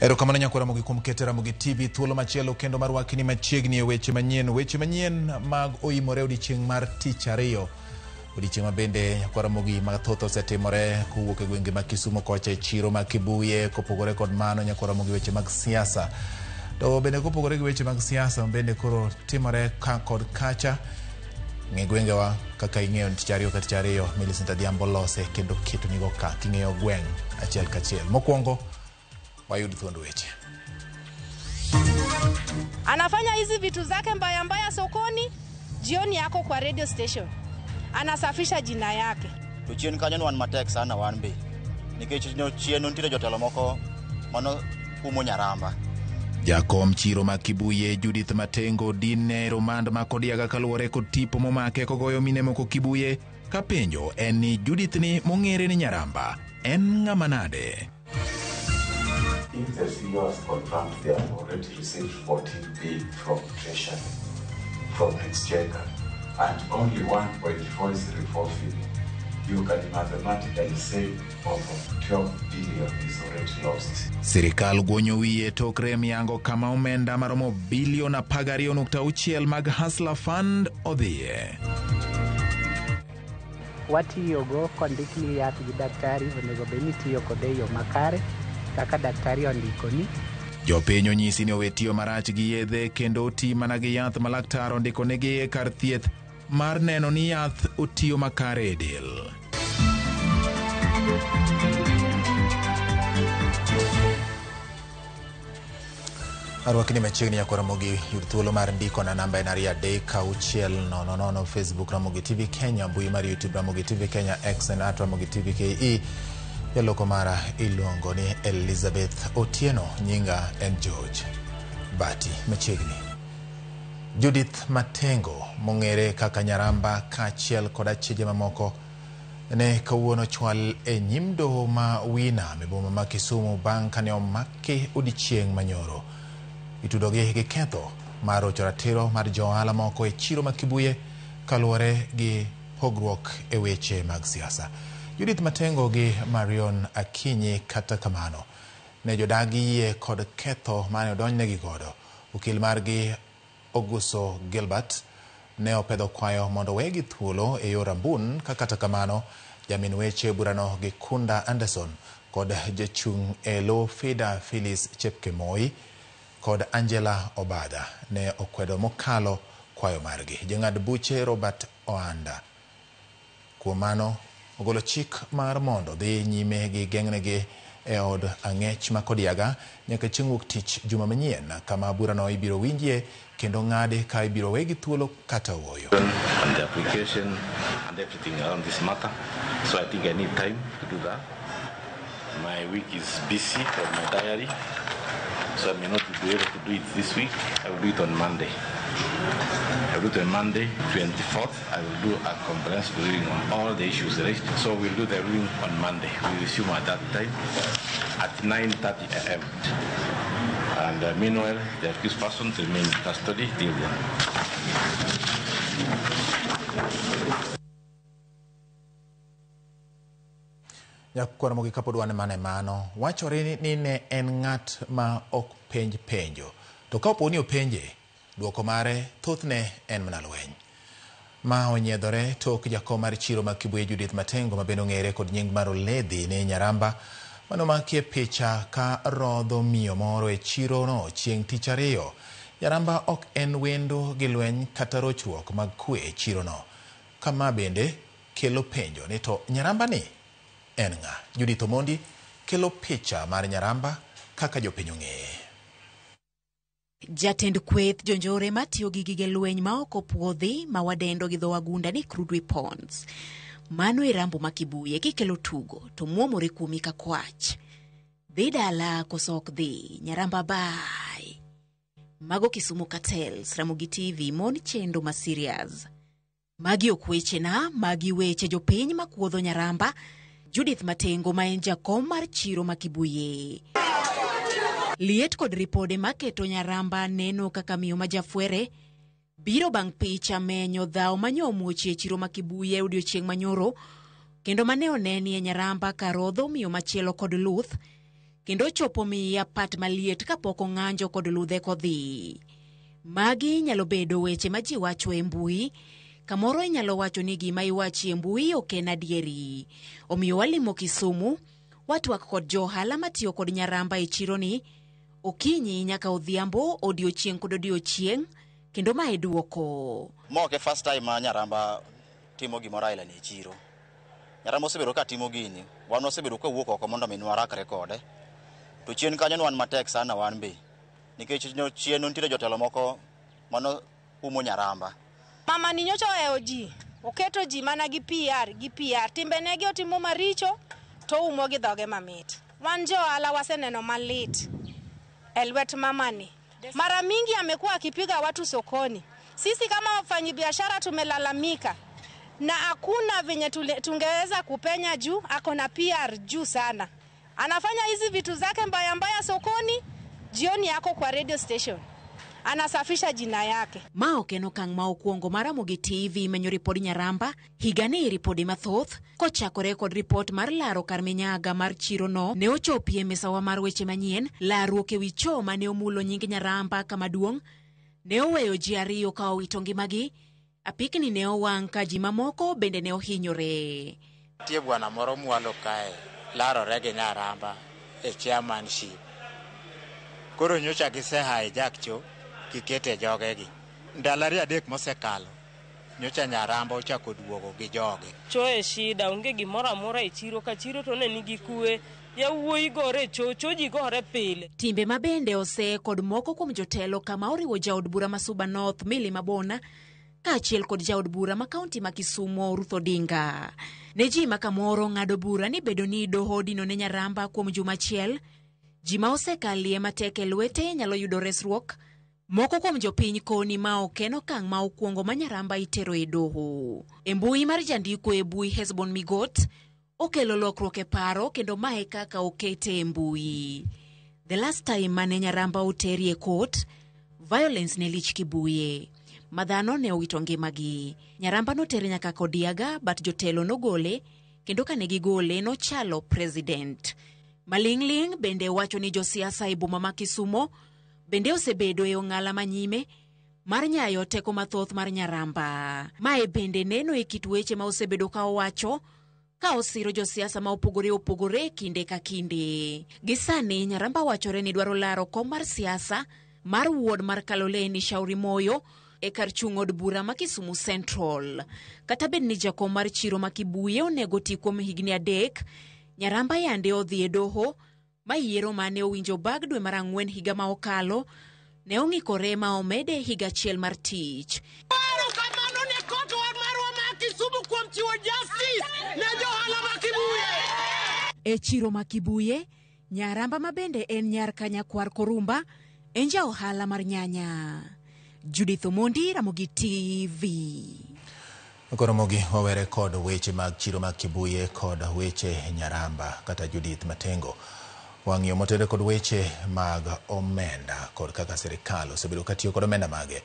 Erokamano nyakwar Ramogi kuom keto Ramogi TV thuolo machielo kendo mar wakni machiegni e weche manyien. Weche manyien mag oimore odiechieng' mar tich ariyo. Odiechieng' ma bende nyakwar Ramogi mathoth osetimore kowuok e gwenge mag Kisumu kocha e chiro ma Kibuye kopogore kod mano nyakwar Ramogi weche mag siasa. To bende kopogore gi weche mag siasa ma bende koro timore ka kod kacha ng'e gwengewa kaka ing'eyo ni tich ariyo ka tich ariyo Millicent Adhiambo lose kendo ketonigo ka king'eyo gweng' achiel kachiel. Mokwongo wayud thuond weche. Anafanya hizi vitu zake mbaya mbaya sokoni, jioni yako kwa radio station anasafisha jina yake. To chien kanyo ne wan matek sana wan be nikech no chien nitiere jotelo moko mano kumo Nyaramba. Jakom chiro ma Kibuye Judith Matengo dine romand ma Kodiaga kaluwore kod tipo momake kogoyo mine moko Kibuye ka penjo en ni Judith ni mong'ere ni Nyaramba en ng'ama nade? If the CEO has confirmed they have already received 14 billion from Treasury, from Exchequer, and only 1.4 is revolving, you can mathematically say over 12 billion is already lost. Sirikal gwonyo wiye tok rem yango kama omenda maromo bilion 12.6 mag Hustler Fund odhiye. Watiyogo kondikni yath gi daktari onego bed ni itiyo kode e yo makare kaka daktari ondikoni. Jopiny onyisi ni owe tiyo marach gi yedhe kendo oti mana gi yath ma laktar ondikonegi e kar thieth mar neno ni yath otiyo makare e del. Arwakni machiegni nyako Ramogi yud thuolo mar ndiko na namba en 23600 Facebook Ramogi TV Kenya, mbui mar YouTube Ramogi TV Kenya, X en at Ramogi TV KE. Jaloko mara iluongo ni Elizabeth Otieno, nyinga en George Bati. Machiegni Judith Matengo mong'ere kaka Nyaramba kaachiel kod acheje mamoko ne kawuono chwal e nyim doho ma Wina e boma ma Kisumu bang' kane omaki odiechieng' manyoro. Itudogi gi ketho mar rocho ratiro mar jo ohala moko e chiro ma Kibuye kaluwore gi pogruok e weche mag siasa. Judith Matengo gi Marion Akinyi kata kamano ne jodagi yie kod ketho mane odonjnegi godo. Okil margi Oguso Gilbert ne opedho kwayo mondo wegi thuolo e yor ambun ka kata kamano jamin weche burano Gikunda Anderson kod jachung' e lo FIDA Phyllis Chepkemoi kod Angela Obada ne okwedo mokalo kwayo margi. Jang'ad buche Robert Oanda kuom mano ogolo chik mar mondo dhi nyime gi geng'negi e od ang'ech ma Kodiaga nyaka chieng' wuok tich juma manyien kama burano ibiro winjie kendo ng'adi ka ibiro wegi thuolo kata ooyo. And the application and everything around this matter. So I think I need time to do that. My week is busy from my diary, so I may not be able to do it this week. I will do it on Monday. I will do it on Monday, 24th. I will do a comprehensive ruling on all the issues raised. So we'll do the ruling on Monday. We resume at that time at 9:30 a.m. And meanwhile, the accused persons remain in custody till then. Nyakwar Ramogi kapod wan mana e mano, wachore ni ne en ng'at ma ok penj penjo. To ka opo ni openje, duoko mare thothne en mana lweny. Ma onyiedhore tok jakom mar chiro ma Kibuye Judith Matengo ma bende ong'ere kod nying mar Oledhi ni Nyaramba manomakie picha ka rodho miyo moro e chiro no chieng' tich ariyo. Nyaramba ok en wendo gi lweny kata rochruok mag kwe e chiro no. Kama bende kelo penjo ni to Nyaramba ni en ng'a? Judith Omondi kelo picha mar Nyaramba kaka jopiny ong'eye. Jatend kweth jonjore matiyo gi gige lweny ma ok opuodhi ma wadendo gi dho wagunda ni crude weapons. Mano e rambo ma Kibuye kikelo tugo to muomore kuomi ka kwach. Dhi dala koso ok dhi, Nyaramba bye. Mago Kisumu Cartels, Ramogi TV, mon chendo ma serious. Magi ok wechena, magi weche jopiny makuodho Nyaramba. Judith Matengo ma en jakom mar chiro ma Kibuye. Liet kod ripode maketo Nyaramba neno kaka miyo ma jafwere biro bang' picha menyo dhawo manyo omuochi e chiro ma Kibuye odiochieng' manyoro kendo mane onenie Nyaramba karodho miyo machielo kod luth kendo ochopo miye apat maliet kapok ong'anjo kod ludhe kodhi. Magi nyalo bedo weche ma ji wacho e mbui. Kamoro inyalo wacho ni gima iwachi e mbui ok en adieri. Omiyo walimo Kisumu, watwak kod jo ohala matiyo kod Nyaramba e chironi okinyi nyaka odhiambo, odiochieng' kod odiochieng', kendo mae duoko. Ma ok e first time ma Nyaramba timo gimoro aila ni e chiro. Nyaramba osebedo ka timo gini, wan wasebedo ka wuok oko mondo mi warakre kode. To chien kanyo ne wan matek sana wan be. Nikech chien nitiere jotelo moko mano umo Nyaramba. Mama ni nyocha ohewo ji, oketo ji mana gi PR, gi PR. Timbene gi otimo maricho to oumo gi dhoge mamit. Wan jo ohala waseneno malit e lwet mama ni. Mara mingi amekuwa akipiga watu sokoni. Sisi kama wafanyabiashara tumelalamika na hakuna venye tungeweza kupenya juu, ako na PR juu sana. Anafanya hizi vitu zake mbaya mbaya sokoni, jioni yako kwa radio station. Anasafisha jina yake. Ma ok en okang' ma okwongo mar Ramogi TV menyo ripod Nyaramba. Higani ripode mathoth kochakore kod ripot mar laro kar minyaga mar chirono ne ochopi e misawa mar weche manyien. Larruok ewi choo mane omulo nying Nyaramba kama duong' ne oweyo ji ariyo ka owito ngimagi. Apikni ne owang' ka ji mamoko bende ne ohinyore. Nitie bwana moro mwalo kae larore gi Nyaramba e chairmanship. Koro nyocha gise hijack cho gikete jogegi. Ndalo 2 3 mosekalo, nyocha Nyaramba ochako duogo gi joge. Choo e shida, onge gimoro amora e chiro ka chiro to ne nigi kwe. Yawuoyi gore cho, cho ji gore pile. Timbe ma bende ose kod moko kuom jotelo kama oriwo jaod bura ma Suba North Millie Mabona kaachiel kod jaod bura ma kaunti ma Kisumo Ruth Odinga. Ne ji ma kamoro ng'ado bura ni bedo ni doho odino ne Nyaramba kuom juma achiel, ji ma osekalie matek e lwete nyalo yudo resruok. Moko kuom jopiny koni ma ok en okang' ma okwongo ma Nyaramba itero e doho. E mbui mar jandiko e bui Hesbon Migot okelo lokruok e paro kendo mae kaka okete e mbui. The last time mane Nyaramba oteri e court, violence ne lich Kibuye. Ma dhano ne owito ngimagi. Nyaramba notere nyaka Kodiaga but jotelo nogole kendo kane gigole nochalo president. Maling'ling' bende wacho ni josiasa e boma ma Kisumo bende osebedo e ong'ala manyime mar nyayo teko mathoth mar Nyaramba. Mae bende neno e kit weche ma osebedo ka owacho ka osiro josiasa ma opogore opogore kinde ka kinde. Gi sani Nyaramba wachore ni dwaro laro kom mar siasa mar wuod mar Kaloleni Shauri Moyo e kar chung' od bura ma Kisumu Central. Kata bed ni jakom mar chiro ma Kibuye onego ti kuom higni 3, Nyaramba yande odhi e doho ma yiero mane owinjo bag dwe mar 4 higa ma okalo ne ong'ikore ma omede higa achiel mar tich. Erokamano ne kot marwa ma Kisumu kuom chiwo justice ne johala ma Kibuye. E chiro ma Kibuye, Nyaramba ma bende en nyar Kanyakwar Korumba en ja ohala mar nyanya. Judith Omondi, Ramogi TV. Koro Ramogi wawere kod weche mag chiro mag Kibuye kod weche Nyaramba kata Judith Matengo. Wang'iyo motenore kod weche mag omenda kod kaka sirikal osebedo katiyo kod omenda mage.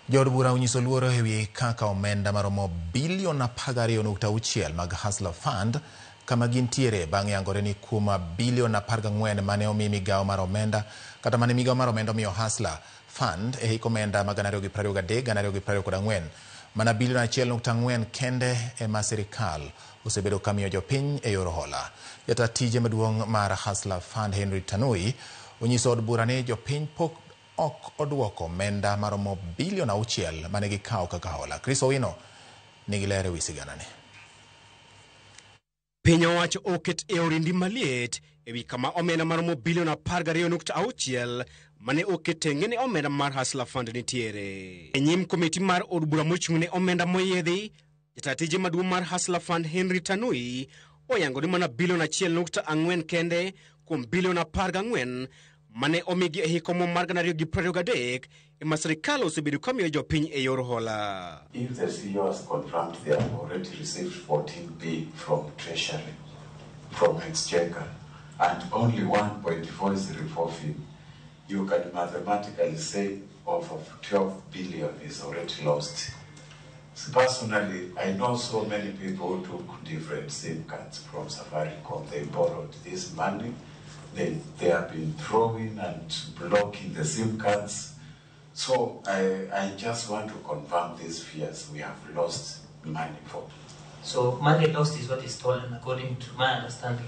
Jood bura onyiso luoro ewi kaka omenda maromo bilion 12.6 mag Hustler Fund kama gintiere bang' yangore ni kuom bilion 14 mane omi migawo mar omenda kata mane migawo mar omenda omiyo Hustler Fund e hik omenda mag 2023 2024 mana bilion 1.4 kende ema sirikal osebedo kamiyo jopiny e yor hola. Jata tije maduong' mar Hustler Fund Henry Tanui onyiso od bura ni jopiny pok ok oduoko omenda maromo bilion 6 mane gikawo kaka hola. Chris Owino nigi ler ewi siganani. Piny owacho oket e orindi maliet ewi kama omenda maromo bilion 12.6 mane oket tenge ne omenda mar Hustler Fund nitiere. E nyim komiti mar od bura mochung' ne omenda moyiedhi, jata tije maduong' mar Hustler Fund Henry Tanui oyango ni mana bilion 1.4 kende kuom bilion 14 mane omigi e hik omwom mar 2023 ema sirikal osebedo kamiyo jopiny e yor hola. If the CEO has confirmed they have already received 14 B from Treasury, from Exchequer and only 1.4 is revolving, you can mathematically say over 12 billion is already lost. So personally, I know so many people who took different SIM cards from Safaricom. They borrowed this money. They have been throwing and blocking the SIM cards. So I just want to confirm these fears. We have lost money for. So money lost is what is stolen, according to my understanding.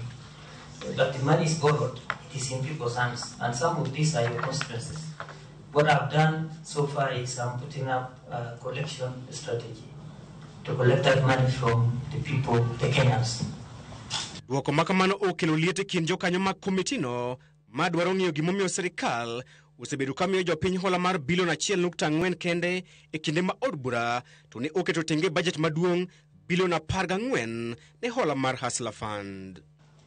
But the money is borrowed, it is in people's hands, and some of these are your constituencies. What I've done so far is I'm putting up a collection strategy to collect that money from the people, the Kenyans. Duoko makamano okelo liet e kind jokanyo mag komitino madwaro ng'iyo gimomiyo sirikal osebedo ka miyo jopiny hola mar bilion 1.4 kende e kinde ma od bura to ne oketo tenge bajet maduong' bilion 14 ne hola mar Hustler Fund.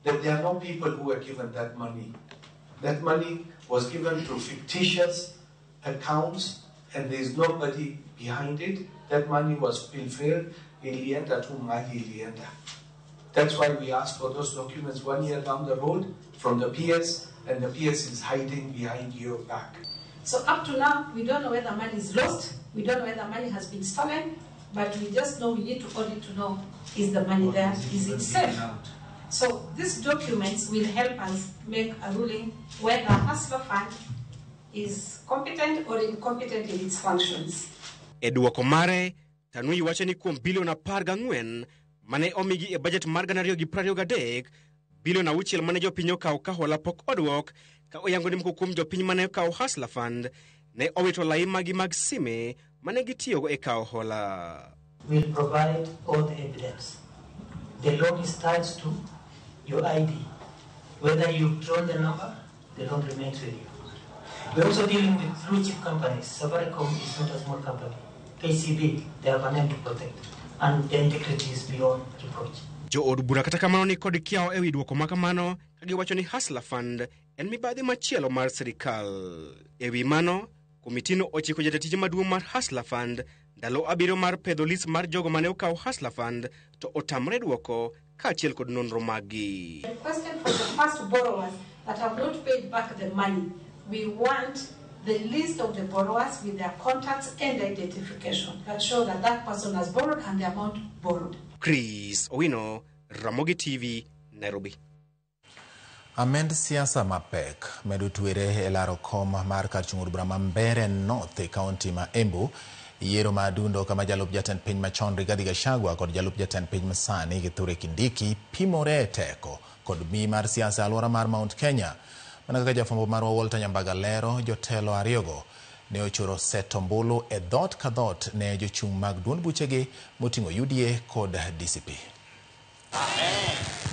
That there are no people who were given that money. That money was given to fictitious accounts and there is nobody behind it. That money was pilfered. Ilienda tu mali ilienda. That's why we asked for those documents 1 year down the road from the PS, and the PS is hiding behind your back. So up to now, we don't know whether money is lost, we don't know whether money has been stolen, but we just know we need to audit to know, is the money there, is it safe? So these documents will help us make a ruling whether Hustler Fund is competent or incompetent in its functions. E duoko mare, Tanui wacho ni kuom bilion 14 mane omigi e bajet mar 2023, bilion 6 mane jopiny okawo ka hola pok odwok, ka oyango ni moko kuom jopiny mane okawo Hustler Fund ne owito lai magi mag sime mane gitiyogo e kawo hola. We'll provide all the evidence. The loan is tied to your ID. Whether you've drawn the number, the loan remains with you. We're also dealing with blue chip companies. Safaricom is not a small company. KCB, they have a name to protect, and their integrity is beyond reproach. Jo od bura kata kamano ni kod kiawa ewi duoko makamano ka giwacho ni Hustler Fund en mibadhi machielo mar sirikal. Ewi mano, komitino ochiko jatich maduong' mar Hustler Fund ndalo 7 mar pedho list mar jogo mane okawo Hustler Fund to otamre duoko kaachiel kod nonro maggi. Requested for the first borrowers that have not paid back the money. We want the list of the borrowers with their contacts and identification that show that that person has borrowed and the amount borrowed. Chris Owino, Ramogi TV, Nairobi. Amend siasa mapek medo twere e laro kom mar kar chung' od bura ma Mbeere North e kaunti ma Embu. Yiero ma adundo kama jalup jatend piny machon Rigathi Gachagua kod jalup jatend piny masani Kithure Kindiki pimore e teko kod mi mar siasa e alwora mar Mount Kenya. Mana kaka jafwambo marwa Walter Nyambaga lero, jotelo ariyogo ne ochoro seto ombulu e dhoot ka dhoot ne jochung' mag duond buchegi moting'o UDA kod DCP.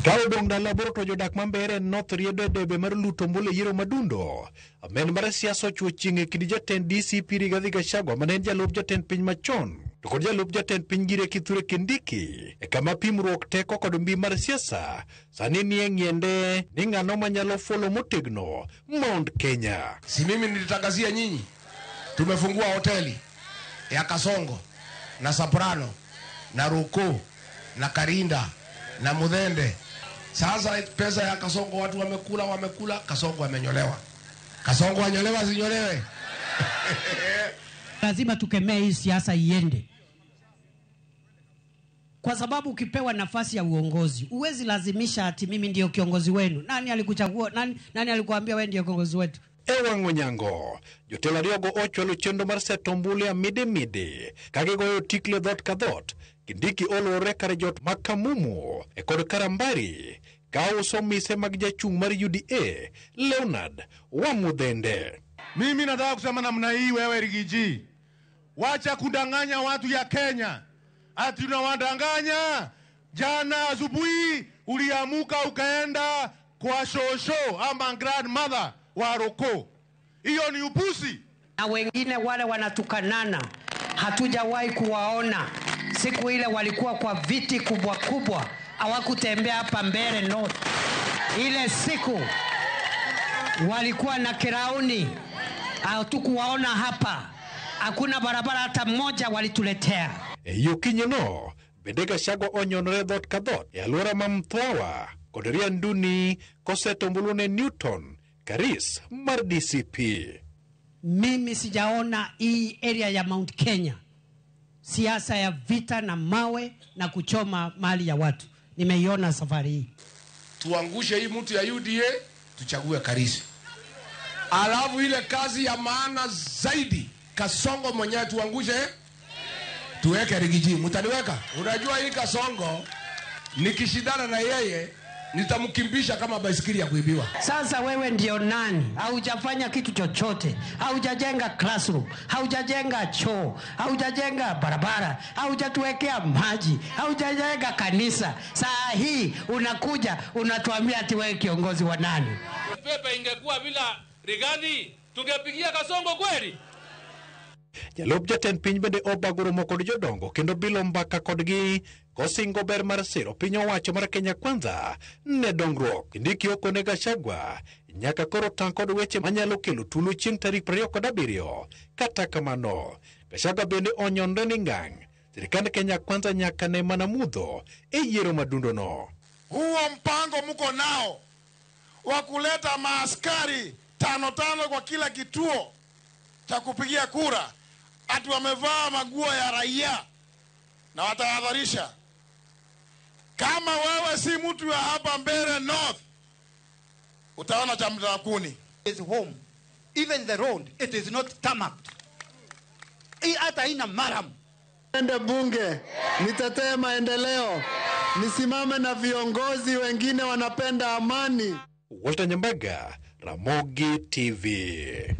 Ka odong' ndalo 8 to jodak ma Mbeere North riedo e debe mar luto ombulu e yiero madundo. Amen mar siasa ochuo chieng' e kind jatend DCP Rigathi Gachagua mane en jalup jatend piny machon to kod jalup jatend piny gire Kithure Kindiki e kama pimruok teko kod mbi mar siasa sani nie ng'iende ni ng'ano manyalo fuolo motegno Mount Kenya. Si mimi nilitangazia nyinyi, tumefungua hoteli ya Kasongo na Soprano na Ruku na Karinda na Mudhende. Sasa pesa ya Kasongo watu wamekula, Kasongo amenyolewa. Kasongo anyolewa sinyolewe? Lazima tukemee hii siasa iende. Kwa sababu ukipewa nafasi ya uongozi, huwezi lazimisha ati mimi ndio kiongozi wenu. Nani alikuchagua? Nani alikuambia wewe ndio kiongozi wetu? Ewa Ng'onyango, jotelo ariyogo ochwalo chenro mar seto ombulu ya midi midi ka gigoyo tikle dhoot ka dhoot. Kindiki oluwore kar jot ma Kamumu e kod Karambari ka uso mise mag jachung' mar UDA Leonard Wamudhende. Mimi nataka kusema namna hii, wewe Rigiji, wacha kudanganya watu ya Kenya. Ati unawadanganya. Jana asubuhi uliamuka ukaenda kwa shosho ama grandmother wa Roko. Hiyo ni upusi. Na wengine wale wanatukanana, hatujawahi kuwaona. Siku ile walikuwa kwa viti kubwa kubwa, hawakutembea hapa Mbeere North. Ile siku walikuwa na kirauni, hatukuwaona hapa. Hakuna barabara hata moja walituletea. E yo kinyeno, bende Gachagua onyonore dhoot ka dhoot e alwora ma Mtwawa, kod Rianduni koseto ombulu ne Newton Karis mar DCP. Mimi sijaona hii area ya Mount Kenya siasa ya vita na mawe na kuchoma mali ya watu. Nimeiona safari hii. Tuangushe hii mtu ya UDA, tuchague Karisi. Alafu ile kazi ya maana zaidi, Kasongo mwenyewe tuangushe, tuweke Rigiji. Mtaniweka? Unajua hii Kasongo nikishindana na yeye nitamkimbisha kama baisikeli ya kuibiwa. Sasa wewe ndio nani? Haujafanya kitu chochote, haujajenga classroom, haujajenga choo, haujajenga barabara, haujatuwekea maji, haujajenga kanisa. Saa hii unakuja unatuambia ati wewe kiongozi wa nani? Pepe ingekuwa bila Rigathi tungepigia Kasongo kweli? Jalup jatend piny bende obago romo kod jodongo kendo bilo mbaka kodgi kosingo ber mar siro piny owacho mar Kenya Kwanza ne dongruok. Kindiki okone Gachagua nyaka koro tang' kod weche manyalo kelo tulo chieng' tarik 27. Kata kamano, Gachagua bende onyonre ni ngang' sirikand Kenya Kwanza nyaka ne mana mudho e yiero madundono. Huo mpango mko nao wa kuleta maaskari 5-5 kwa kila kituo cha kupigia kura, ati wamevaa maguo ya raia, na watahadharisha. Kama wewe si mtu wa hapa Mbeere North, utaona cha mtakuni. Is home. Even the road, it is not tarmacked. Hata ina maram. Ende bunge, nitetee maendeleo, nisimame na viongozi wengine wanapenda amani. Walter Nyambaga, Ramogi TV.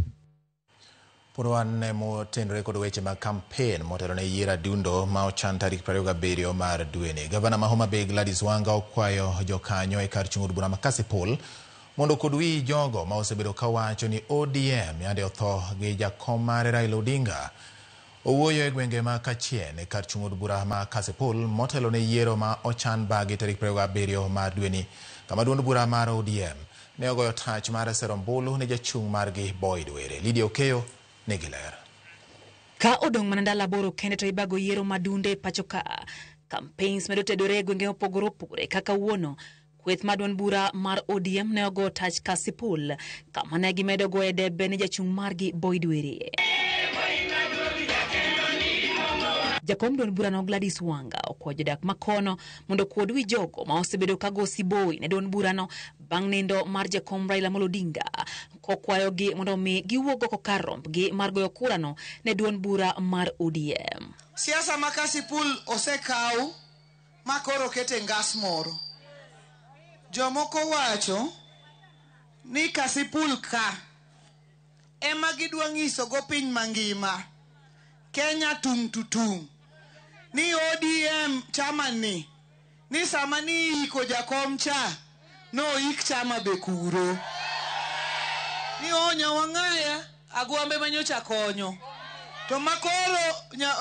Pod wan motenore kod weche mag kampen motelo ne yiero adundo ma ochan tarik 27 mar dweni. Gavana ma Homa Bay Gladys Wanga okwayo jokanyo e kar chung' od bura ma Kasipul mondo okod wi jogo ma osebedo kawacho ni ODM yande otho gi jakom mare Raila Odinga. Owuoyo e gwenge ma Kachien e kar chung' od bura ma Kasipul motelo ne yiero ma ochan bang'e tarik 27 mar dweni, kama duond bura mar ODM ne ogoyo tach mar sero ombulu ne jachung' margi Boyd Were. Lydia Okeyo nigi ler. Ka odong' mana ndalo 8 kende to ibago yiero madunde e pacho ka. Campaigns medo tedore e gwenge mopogore opogore kaka wuono. Kweth mar duond bura mar ODM ne ogo tach Kasipul kama ne gimedo goyo debe ne jachung' margi Boyd Were. Jakom duond burano Gladys Wanga okwayo jodak makono mondo okuod wi jogo ma osebedo ka go siboi ne duond burano bang' nindo mar jakom Raila Amolo Odinga, kokwayogi mondo mi giwuog oko kar rombgi mar goyo kurano ne duond bura mar ODM. Siasa ma Kasipul osekaw ma koro kete ngas moro. Jomoko wacho ni Kasipul ka ema gidwa nyiso go piny mangima Kenya tung' to tung' ni ODM chama ni sama ni iko jakom cha no ik chama be kuro ni onya wang'aya agwambe manyocha konyo to makoro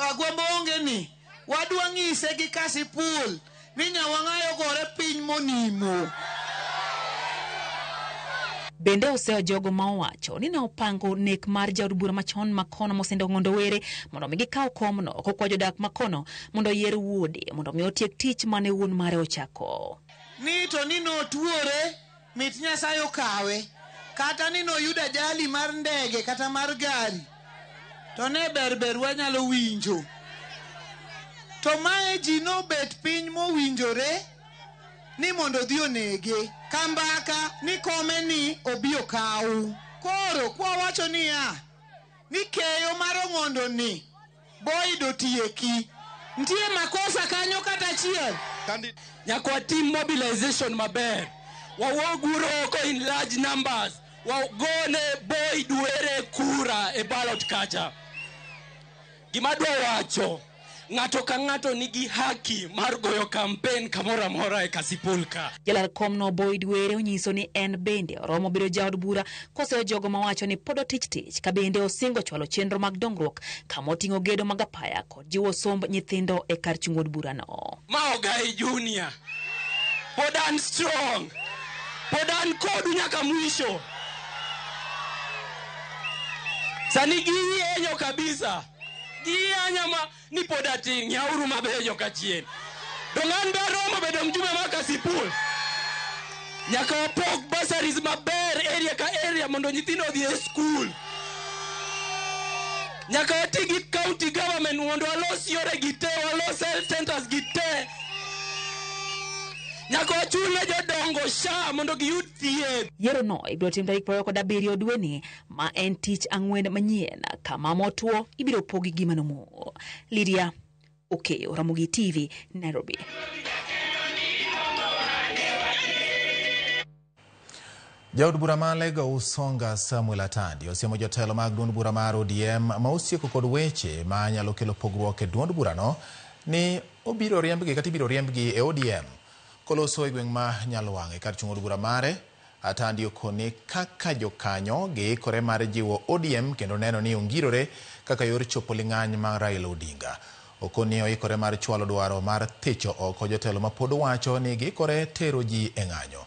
agwambe onge ni wadwa ng'ise gi Kasipul ni nyawang'ayo gore piny monimo. Bende oseyo jogo ma owacho ni ne opango nek mar jaod bura machon makono Mosendo Ong'ondo Were mondo mi gikaw komno, kokwayo jodak makono mondo oyier wuode mondo mi otiek tich mane wuon mare ochako. Ni to ni notuore mit Nyasaye okawe, kata ni noyudo ajali mar ndege kata mar gari to ne berber wanyalo winjo. To mae ji nobet piny mowinjore ni mondo odhi onege kambaka ni kome ni obi okaw. Koro kwa wacho niya ni keyo mar Ong'ondo ni Boyd otieki, nitie makosa kanyo kata achiel. Nyaka watim mobilization maber, wawuog oko in large numbers, wagone Boyd Were kura e ballot kacha. Gima adwa wacho, ng'ato ka ng'ato nigi haki mar goyo campaign kamoro amora e Kasipul ka. Jalar komno Boyd Were onyiso ni en bende oromo bedo jaod bura koseyo jogo mawacho ni pod otich tich, ka bende osingo chwalo chenro mag dongruok kama oting'o gedo mag apaya kod jiwo somb nyithindo e kar chung' od burano. Ma Ogai Junior, pod an strong, pod an kodu nyaka mwisho. Sani giyenyo kabisa, giyanya ma ni pod ating' nyauru mabeyo kachien. Dong' an be aromo bedo mjumbe mar Kasipul. Nyaka wapog bursaries maber area ka area mondo nyithindo odhi e skul. Nyaka wati gi county government mondo walos yore gi te, walos health centers gi te. Nyaka wachul ne jodongo SHA mondo giyud thieth. Yiero no ibiro tim tarik 27 dweni ma en tich ang'wen manyien kama motwo ibiro pogi gima nomo. Lydia Okeyo, Ramogi TV, Nairobi. Jaod bura ma Alego Usonga Samuel Atandi osiemo jotelo mag duond bura mar ODM ma osieko kod weche ma nyalo kelo pogruok e duond burano ni obiro riembgi kata ibiro riembgi e ODM. Koloso e gweng' ma Nyalwang' e kar chung' od bura mare, Atandi okone kaka jokanyo giikore mar jiwo ODM kendo neno ni ongirore kaka yor chopo ling'any mar Raila Odinga. Okoni oikore mar chwalo dwaro mar thicho oko jotelo ma pod wacho ni giikore tero ji e ng'anyo.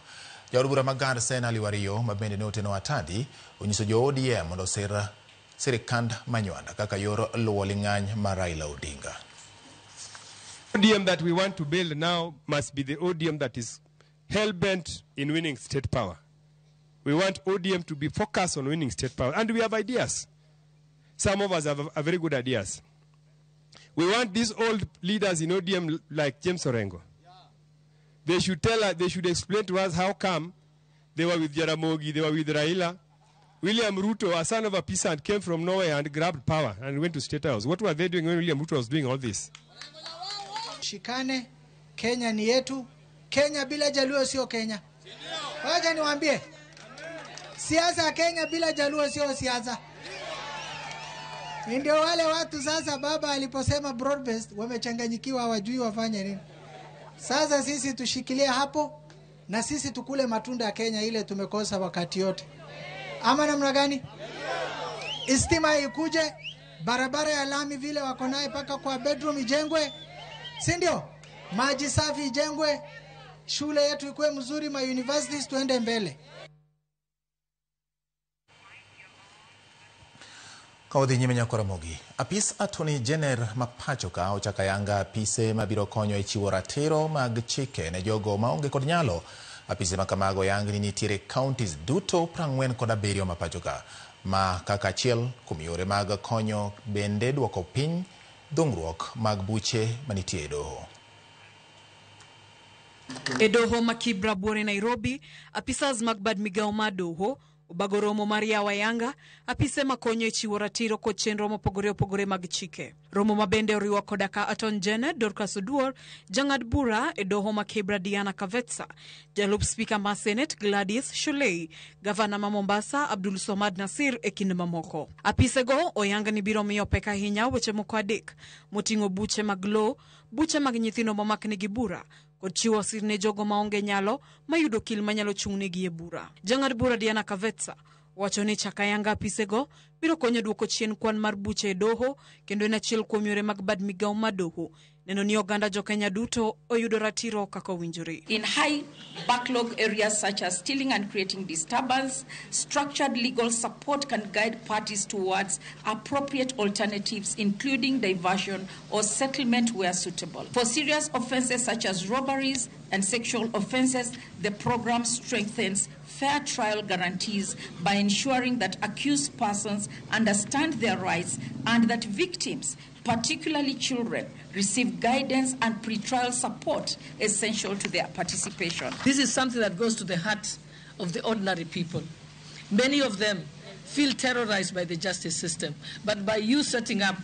Jaod bura ma Garsen Ali Wario ma bende ne oteno Atandi onyiso jo ODM mondo osir sirikand Manywanda kaka yor luwo ling'any mar Raila Odinga. ODM that we want to build now must be the ODM that is hell-bent in winning state power. We want ODM to be focused on winning state power. And we have ideas. Some of us have very good ideas. We want these old leaders in ODM like James Orengo. They should tell us, they should explain to us how come they were with Jaramogi, they were with Raila. William Ruto, a son of a peasant, came from nowhere and grabbed power and went to State House. What were they doing when William Ruto was doing all this? Shikane, Kenya ni yetu. Kenya bila Jaluo sio Kenya. Wacha niwaambie. Siasa Kenya bila Jaluo sio siasa. Ndio wale watu sasa baba aliposema broad based wamechanganyikiwa, hawajui wafanye nini. Sasa sisi tushikilie hapo na sisi tukule matunda ya Kenya ile tumekosa wakati yote. Ama namna gani? Istima ikuje, barabara ya lami vile wako naye paka kwa bedroom ijengwe. Si ndio? Maji safi ijengwe, shule yetu ikuwe mzuri, ma universities tuende mbele. Kawadhi nyime Nyakoramogi. Apis Attorney General ma pacho ka ochako ayanga apise mabiro konyo e chiwo ratiro mag chike ne jogo maonge kod nyalo. Apise ma kamago yang ni nitiere counties duto 47 ma pacho ka, ma kaka achiel kuom yore mag konyo bende duoko piny dhungruok mag buche manitie e doho. E doho ma Kibra buore Nairobi, apisas mag bad migao ma doho obago romo mar yawo ayanga apise makonyo e chiwo ratiro kod chenro mopogore opogore mag chike. Romo ma bende oriwo koda ka Attorney General Dorcas Oduor, jang'ad bura e doho ma Kibra Diana Kavetsa, jalup spika ma Senate Gladys Shulei, gavana ma Mombasa Abdul Somad Nasir e kind mamoko. Apisego oyanga ni biro miyo pek ahinya weche moko adek moting'o buche mag lowo, buche mag nyithindo momaknegi bura, kod chiwo sir ne jogo maonge nyalo mayudo okil manyalo chung'negi e bura. Jang'ad bura Diana Kavetsa wacho ni chako ayanga apisego biro konyo duoko chien kwan mar buche e doho kendo en achiel kuom yore mag bad migao ma doho neno ni oganda jo-Kenya duto oyudo ratiro kaka owinjore. In high backlog areas such as stealing and creating disturbance, structured legal support can guide parties towards appropriate alternatives, including diversion or settlement where suitable. For serious offenses such as robberies and sexual offenses, the program strengthens fair trial guarantees by ensuring that accused persons understand their rights and that victims, particularly children, receive guidance and pretrial support essential to their participation. This is something that goes to the heart of the ordinary people. Many of them feel terrorized by the justice system, but by you setting up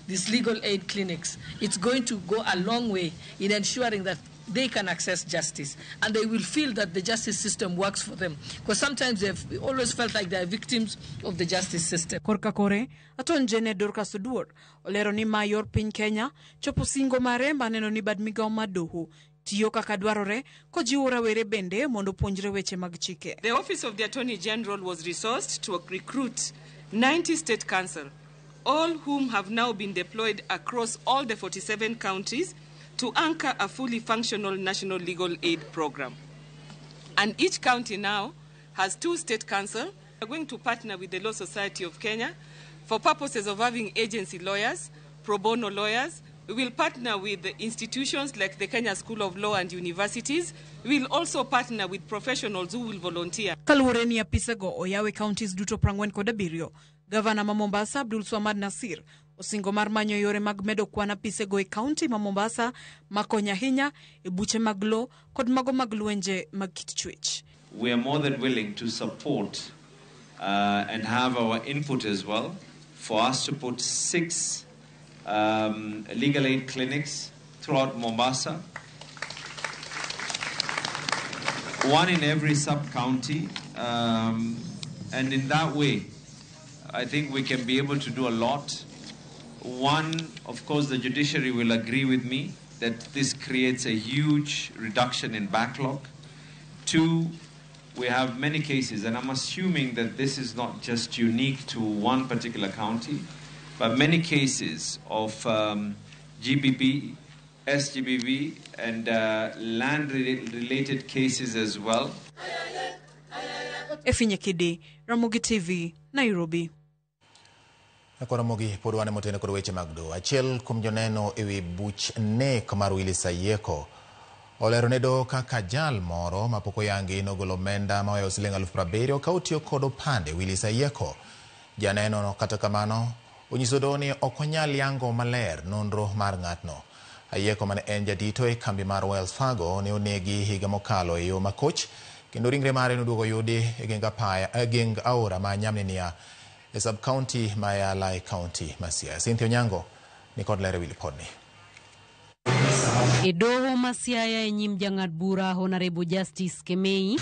these legal aid clinics, it's going to go a long way in ensuring that they can access justice, and they will feel that the justice system works for them, because sometimes they've always felt like they are victims of the justice system. Korka kore, Attorney General Dorcas Oduor olero ni ma yor piny Kenya chopo singo mare maneno ni bad migao mar doho tiyo kaka dwarore kojiwo rawere bende mondo puonjre weche mag chike. The Office of the Attorney General was resourced to recruit 90 state counsel, all whom have now been deployed across all the 47 counties to anchor a fully functional national legal aid program. And each county now has 2 state counsel. We are going to partner with the Law Society of Kenya for purposes of having agency lawyers, pro bono lawyers, We will partner with institutions like the Kenya School of Law and universities. We will also partner with professionals who will volunteer. Kaluwore ni apisego oyaw e counties duto 47, Gavana ma Mombasa Abdul Swamad Nasir osingo mar manyo yore mag medo kwan apisego e kaunti ma Mombasa makonyo ahinya e buche mag lo kod mago mag lwenje mag kit chwech. We are more than willing to support and have our input as well for us to put 6 legal aid clinics throughout Mombasa, 1 in every sub-county, and in that way, I think we can be able to do a lot. One, of course, the judiciary will agree with me that this creates a huge reduction in backlog. 2, we have many cases, and I'm assuming that this is not just unique to one particular county, but many cases of GBB, SGBV, and land-related cases as well. Efinye Kidi, Ramogi TV, Nairobi. Ramogi pod wan motene kod weche mag doho. Achiel kuom joneno ewi buch nek mar Willis Ayieko olero ne doho kaka jal moro mapok oyangi nogolo omenda maohewo siling 70,000 ka otiyo kod opande Willis Ayieko. Janeno no kata kamano onyiso doho ni ok onyal yango maler nonro mar ng'atno. Ayieko mane en jadito e kambi mar Wells Fargo ne onegi higa mokalo e yo makoch kendo ringre mare noduogo yudi e geng aora ma Nyamninia e sub-county ma Yala e county ma Siaya. Cynthia Onyango ni kod ler e wi lipodni. E doho ma Siaya e nyim jang'ad bura Honorable Justice Kemei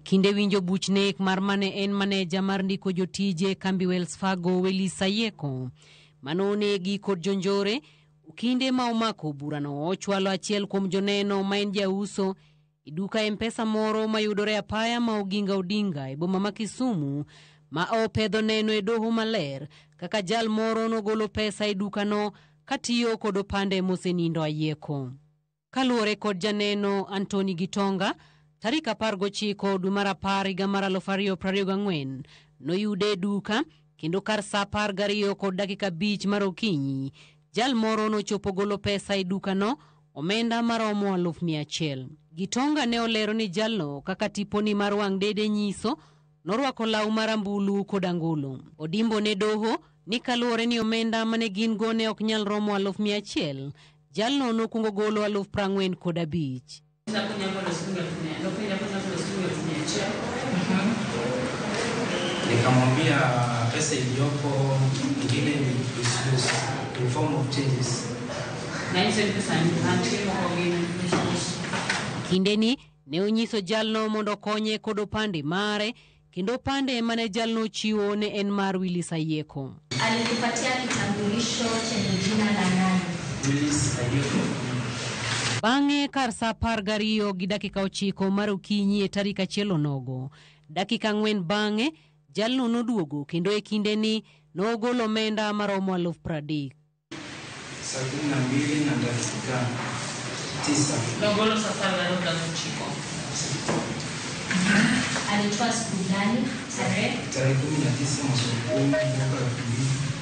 kinde winjo buch nek mar mane en maneja mar ndiko jotije kambi Wells Fargo Willis Ayieko mano onegi kod jonjore. Kinde ma omako burano ochwalo achiel kuom joneno ma en jauso e duka M-Pesa moro mayudore apaya ma Oginga Odinga e boma ma Kisumu ma opedho neno e doho maler kaka jal moro nogolo pesa e dukano katiyo kod opande mosenindo Ayieko. Kaluwore kod janeno Anthony Gitonga, tarik 19 dwe mar 10 higa mar 2024 noyude e duka kendo kar saa 12:05 mar okinyi jal moro nochopo golo pesa e dukano omenda maromo 100,000. Gitonga ne olero ni jalno kaka tiponi mar wang' dede nyiso norwako law marambulu kod angolo. Odimbo ne doho ni kaluwore ni omenda mane gin go ne ok nyal romo 100,000, jalno nokwongo golo 45,000. Nikamwambia pesa iliyopo ingine ni in form of changes. Kindeni ne onyiso jalno mondo okonye kod opande mare kendo opande mane jalno ochiwo ne en mar Willis Ayieko. Alikupatia kitambulisho chenye jina la nani? Willis Ayieko. Bang'e kar saa 12:09 mar okinyi e tarik 1 onogo, dakika 4 bang'e jalno noduogo kendo e kindeni nogolo omenda maromo 30,000. Saa 12:09. Nogolo saa 7:09. Alitoa siku gani? Tarehe? Tarehe 19 mwezi wa 10 mwaka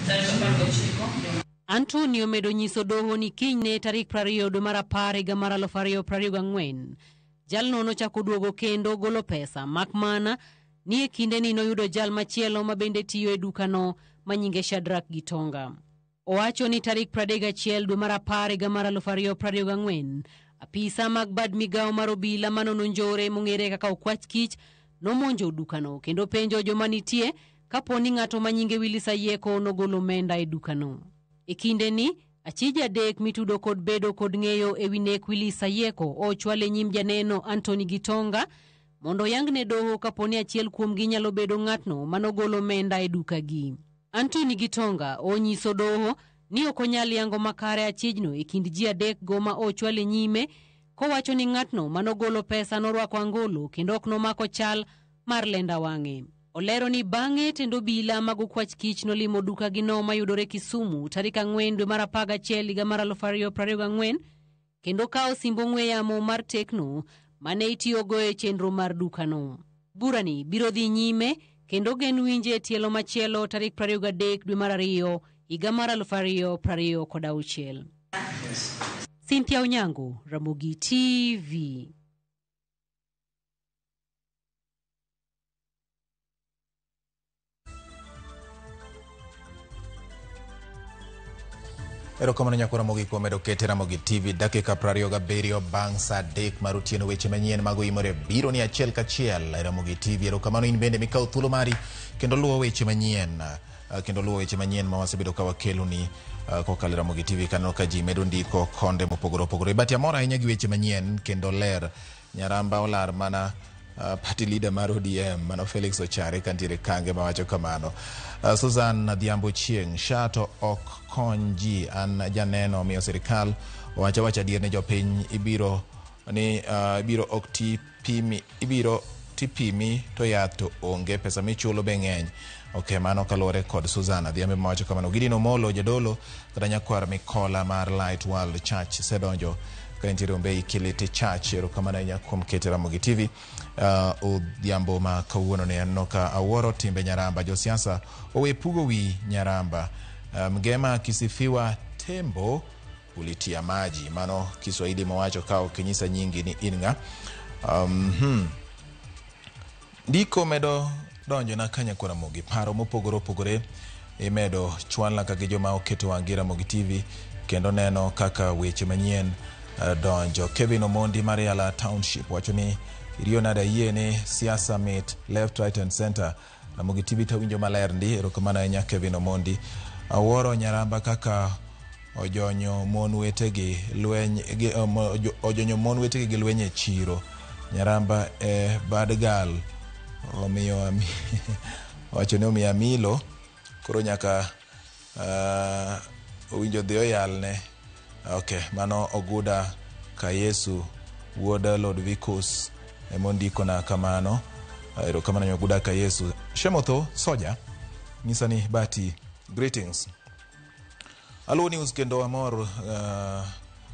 2009. Antonio medo nyiso doho ni kinyne tarik 20 dwe mar 10 higa mar 2024 jalno nochako duogo kendo golo pesa makmana ni e kindeni noyudo jal machielo ma bende tiyo e dukano ma nyinge Shadrack Gitonga. Owacho ni tarik 31 dwe mar 10 higa mar 2024 apisa mag bad migao mar obila manono njore mong'ere kaka Okwach Kich nomonjo dukano kendo penjo joma nitie kapo ni ng'ato ma nyinge Willis Ayieko nogolo omenda e dukano. E kindeni achije 3 mitudo kod bedo kod ng'eyo ewi nek Willis Ayieko ochwal e nyim janeno Anthony Gitonga mondo oyangne doho kapo ni achiel kuomgi nyalo bedo ng'atno manogolo omenda e dukagi. Anthony Gitonga onyiso doho ni ok onyal yango makare achijno e kind ji 3 go ma ochwal e nyime kowacho ni ng'atno manogolo pesa norwako angolo kendo ok nomako chal mar lenda wang'e. Olero ni bang'e tend obila mag Okwach Kich nolimo dukagino mayudore Kisumu tarik 4 dwe mar 11 higa mar 2024 kendo kawo simb ong'we yamo mar Tecno mane itiyogo e chenro mar dukano. Burani biro dhi nyime kendo ogen winje e tielo machielo tarik 23 dwe mar ariyo higa mar 2026. Cynthia Onyango, Ramogi TV. Erokamano nyakwa Ramogi kuom medo kete Ramogi TV dakika 27 bang' saa 3 mar otieno weche manyien mag oimore biro ni achiel kachiel e Ramogi TV. Erokamano in bende mikawo thuolo mari kendo luwo weche manyien kendo luwo weche manyien ma wasebedo ka wakeloni kokalo e Ramogi TV kaneno ka ji medo ndiko konde mopogore opogore. But amor ahinya gi weche manyien kendo ler. Nyaramba olar mana party leader mar ODM mano Felix Ochare kantiere kange mawacho kamano. Susan Adhiambo Chieng' SHA to ok kony ji an janeno omiyo sirikal owacho awacha adier ni jopiny ibiro ni ibiro ok ti pimi ibiro tipimi to yath to onge pesa michulo be ng'eny. Ok, mano kaluwore kod Susan Adhiambo mawacho kamano. Gideon Omolo jadolo kata nyakwar Mikola mar Light World Church sedonjo ka entiere Ombei Kiliti Church. Erokamano ahinya kuom kete Ramogi TV odhiambo ma kawuono ni aneno ka awuoro timbe Nyaramba. Josiasa owe pugo wi Nyaramba. Mgema akisifiwa tembo ulitia maji. Mano Kiswahili mawacho ka ok inyisa nyingi ni in ng'a. Ndiko medo donjo na ka nyakwar Ramogi. Paro mopogore opogore imedo chwalna ka gi joma oketo wang'gi Ramogi TV kendo neno kaka weche manyien donjo. Kevin Omondi mar Yala Township wacho ni iriyo nade ayie ni siasa mit left right and center. Ramogi TV tawinjo maler ndi. Erokamano ahinya Kevin Omondi. Awuoro Nyaramba kaka ojonyo mon wetegi lweny gi, ojonyo mon wetegi gi lweny e chiro. Nyaramba e bad gal omiyo wacho ni omiyo amilo koro nyaka owinjo dhi oyalne. Ok, mano Oguda Kayesu wuod Lodvikus emondikona kamano. Erokamano nyo Oguda Kayesu. Shemotho Soja nyisa ni Bati greetings. Aluwo news kendo amor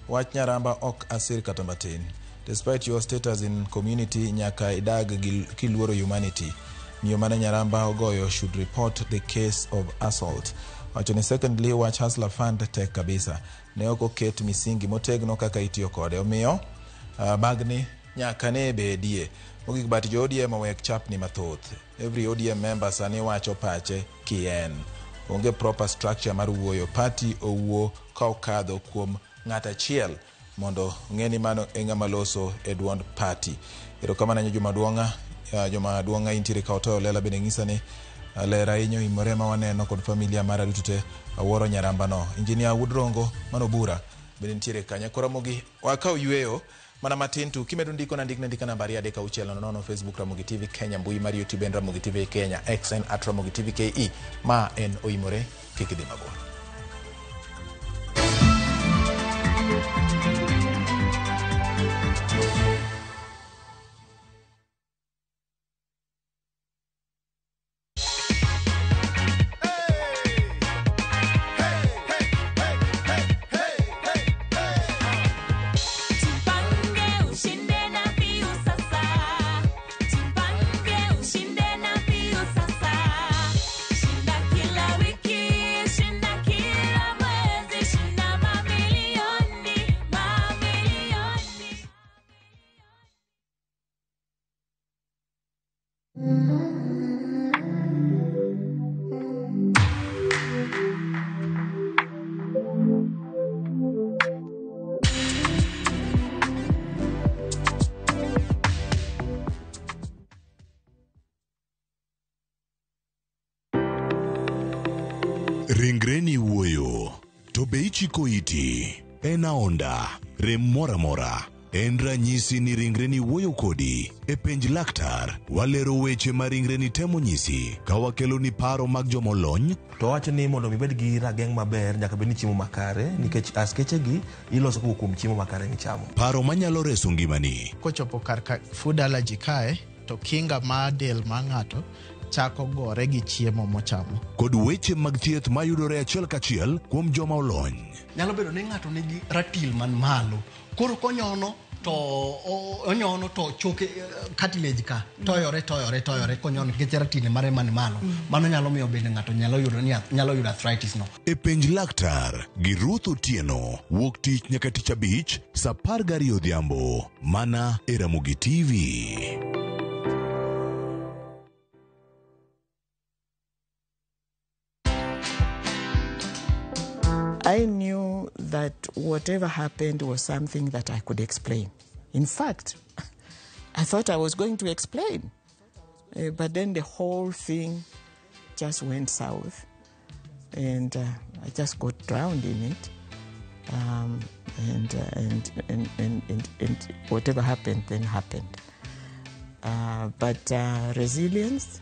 wach Nyaramba ok asir kata matin. Despite your status in community nyaka idag kiluoro humanity. Miyo mane Nyaramba ogoyo should report the case of assault. Wacho ni secondly wach Hustler Fund tek kabisa. Ne ok oket misingi motegno kaka itiyo kode. Omiyo bagni nyaka ne bedie. Mogik but jo ODM owek chapni mathoth. Every ODM member sani wacho pache kien. Onge proper structure mar wuoyo. Party owuo ka okadho kuom ng'at achiel mondo ng'e ni mano e ng'ama loso e duond party. Erokamano ahinya Juma Duong'a. Juma Duong'a intiere ka otoyo lela bende ng'isa ni ler ahinya oimore ma waneno kod familia mara duto te awuoro Nyaramba no. Engineer Wuod Rongo mano Bura bende nitiere kanyo. Koro Ramogi wakaw yweyo mana matin tu kimedo ndiko na ndikna ndika namba 23600 Facebook Ramogi TV Kenya, mbui mar YouTube en Ramogi TV Kenya, X en @Ramogi TV KE. Ma en oimore kik idhi mabor. Jipange ushinde na Piu sasa. Jipange ushinde na Piu sasa. Shinda kila wiki, shinda kila mwezi, shinda mamilioni, mamilioni. Ringreni wuoyo, to be ichiko iti? En aonda, rem moro amora. En ranyisi ni ringreni wuoyo kodi. E penj laktar, walero weche ma ringreni temo nyisi ka wakeloni paro mag jomolony. To wacho ni mondo mi ibed gi rageng' maber nyaka bed ni chiemo makare nikech askeche gi iloso kowuok kuom chiemo makare michamo. Paro manyalo reso ngimani. Kochopo kar ka food allergy kae to kinga mar del mar ng'ato chako gore gi chiemo mochamo. Kod weche mag thieth mayudore achiel kachiel kuom joma olony. Nyalo bedo ni ng'ato nigi ratil man malo. Koro konyono To onyono to choke cartilage ka toyore toyore toyore konyono nikech ratili mare man malo. Mano nyalo miyo bende ng'ato nyalo yudo ni nyalo yudo arthritis no. E Penj Laktar gi Ruth Otieno wuok tich nyaka tich abich saa 12 odhiambo mana e Ramogi TV. I knew that whatever happened was something that I could explain. In fact, I thought I was going to explain. But then the whole thing just went south, and I just got drowned in it. And whatever happened, then happened. But resilience,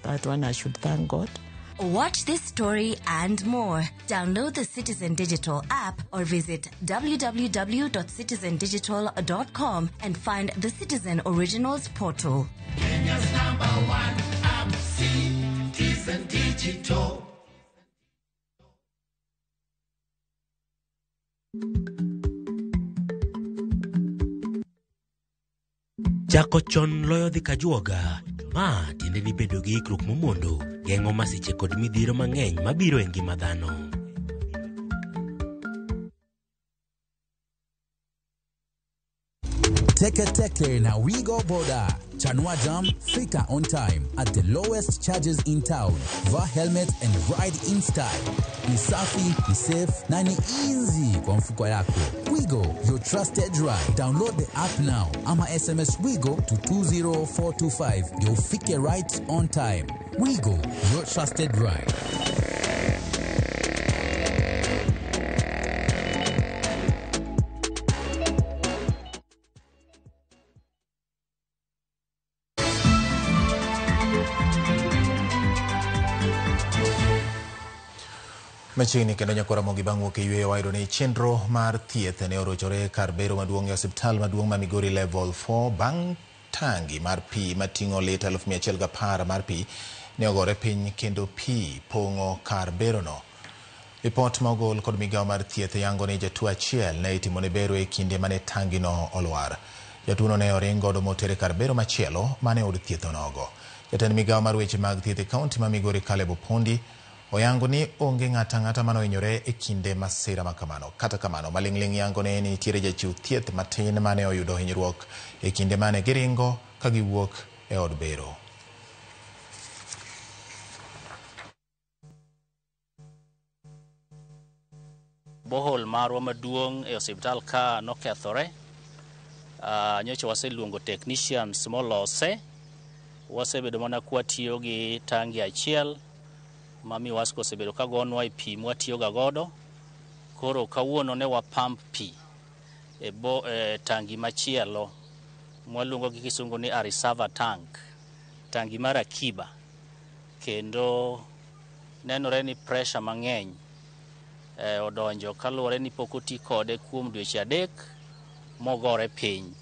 that one I should thank God. Watch this story and more. Download the Citizen Digital app or visit www.citizendigital.com and find the Citizen Originals portal. Kenya's number one app, Citizen Digital. Chako chon loyo dhi kajuoga. Ma tiende ni bedo gi ikruok momondo geng'o masiche kod midhiero mang'eny mabiro e ngima dhano. Teke Teke na Wigo Boda. Chanua Jam, fika on time at the lowest charges in town. Vaa helmet and ride in style. Ni safi, ni safe na ni easy kwa mfuko yako. Wigo, your trusted ride. Download the app now ama SMS Wigo to 20425. Ndio ufike right on time. Wigo, your trusted ride. Machiegni kendo nyakwa Ramogi bang' wuok e yweyo wayudo ni chenro mar thieth ne orochore kar bero maduong' e osiptal maduong' ma Migori Level 4 bang' tangi mar pi mating'o lita 110,000 mar pi ne ogore piny kendo pi pong'o kar berono. Ripot ma ogol kod migawo mar thieth yango ni jatuo achiel ne itimone bero e kinde mane tangino olwar. Jatuono ne oring godo motere kar bero machielo mane od thieth onogo. Jatend migawo mar weche mag thieth e kaunti ma Migori Caleb Opondi oyango ni onge ng'ata ang'ata mane ohinyore e kinde masira ma kamano. Kata kamano, maling'ling' yango ne nitiere jachiw thieth matin mane oyudo hinyruok e kinde mane giringo ka giwuok e od bero. Bohol marwa maduong' e osiptal ka nokethore. Nyocha waseluongo technicians molose. Wasebedo mana kwatiyo gi tangi achiel mami wasko osebedo ka gonwa e pi mwatiyoga godo. Koro kawuono ne wapump pi e tangi machielo mwaluongo gi kisungu ni a reserve tank, tangi mar akiba. Kendo nenore ni pressure mang'eny odonjo kaluwore ni pok oti kode kuom dweche 3 mogore piny.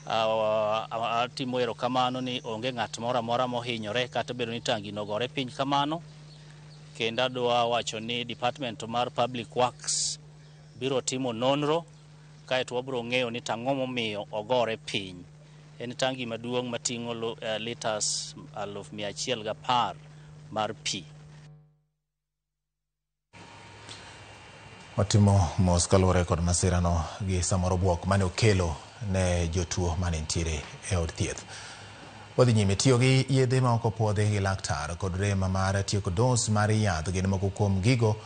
Atimo erokamano ni onge ng'at moro amora mohinyore kata bedo ni tangi nogore piny kamano. Kendo adwa wacho ni Department mar Public Works biro timo nonro kaeto wabiro ng'eyo ni tang'o momiyo ogore piny. En tangi maduong' mating'o liters 110,000 mar pi. Watimo mos kaluwore kod masirano gi samoro bwok mane okelo ne jotuo mane nitiere e od thieth. Wadhi nyime tiyo gi yedhe ma ok opuodhi gi laktar kod rem mar tieko dos mar yath gin moko kuom gigo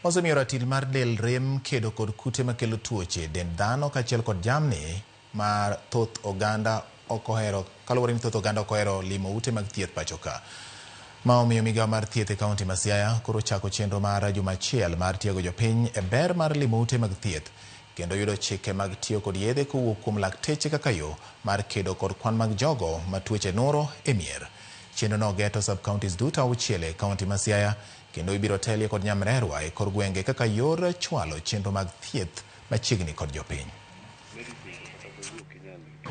osemiyo ratil mar del rem kedo kod kute makelo tuoche dend dhano kaachiel kod jamni mar thoth oganda ok ohero kaluwore ni thoth oganda ok ohero limo ute mag thieth pacho ka. Ma omiyo migawo mar thieth e kaunti ma Siaya koro chako chenro mar juma achiel mar tiego jopiny e ber mar limo ute mag thieth kendo yudo chike mag tiyo kod yedhe kowuok kuom lakteche kaka yo mar kedo kod kwan mag jogo ma tuoche nuro e mier. Chenro no geto sub-counties duto 6 e kaunti ma Siaya kendo ibiro telie kod nyamrerwa e kor gwenge kaka yor chwalo chenro mag thieth machiegni kod jopiny.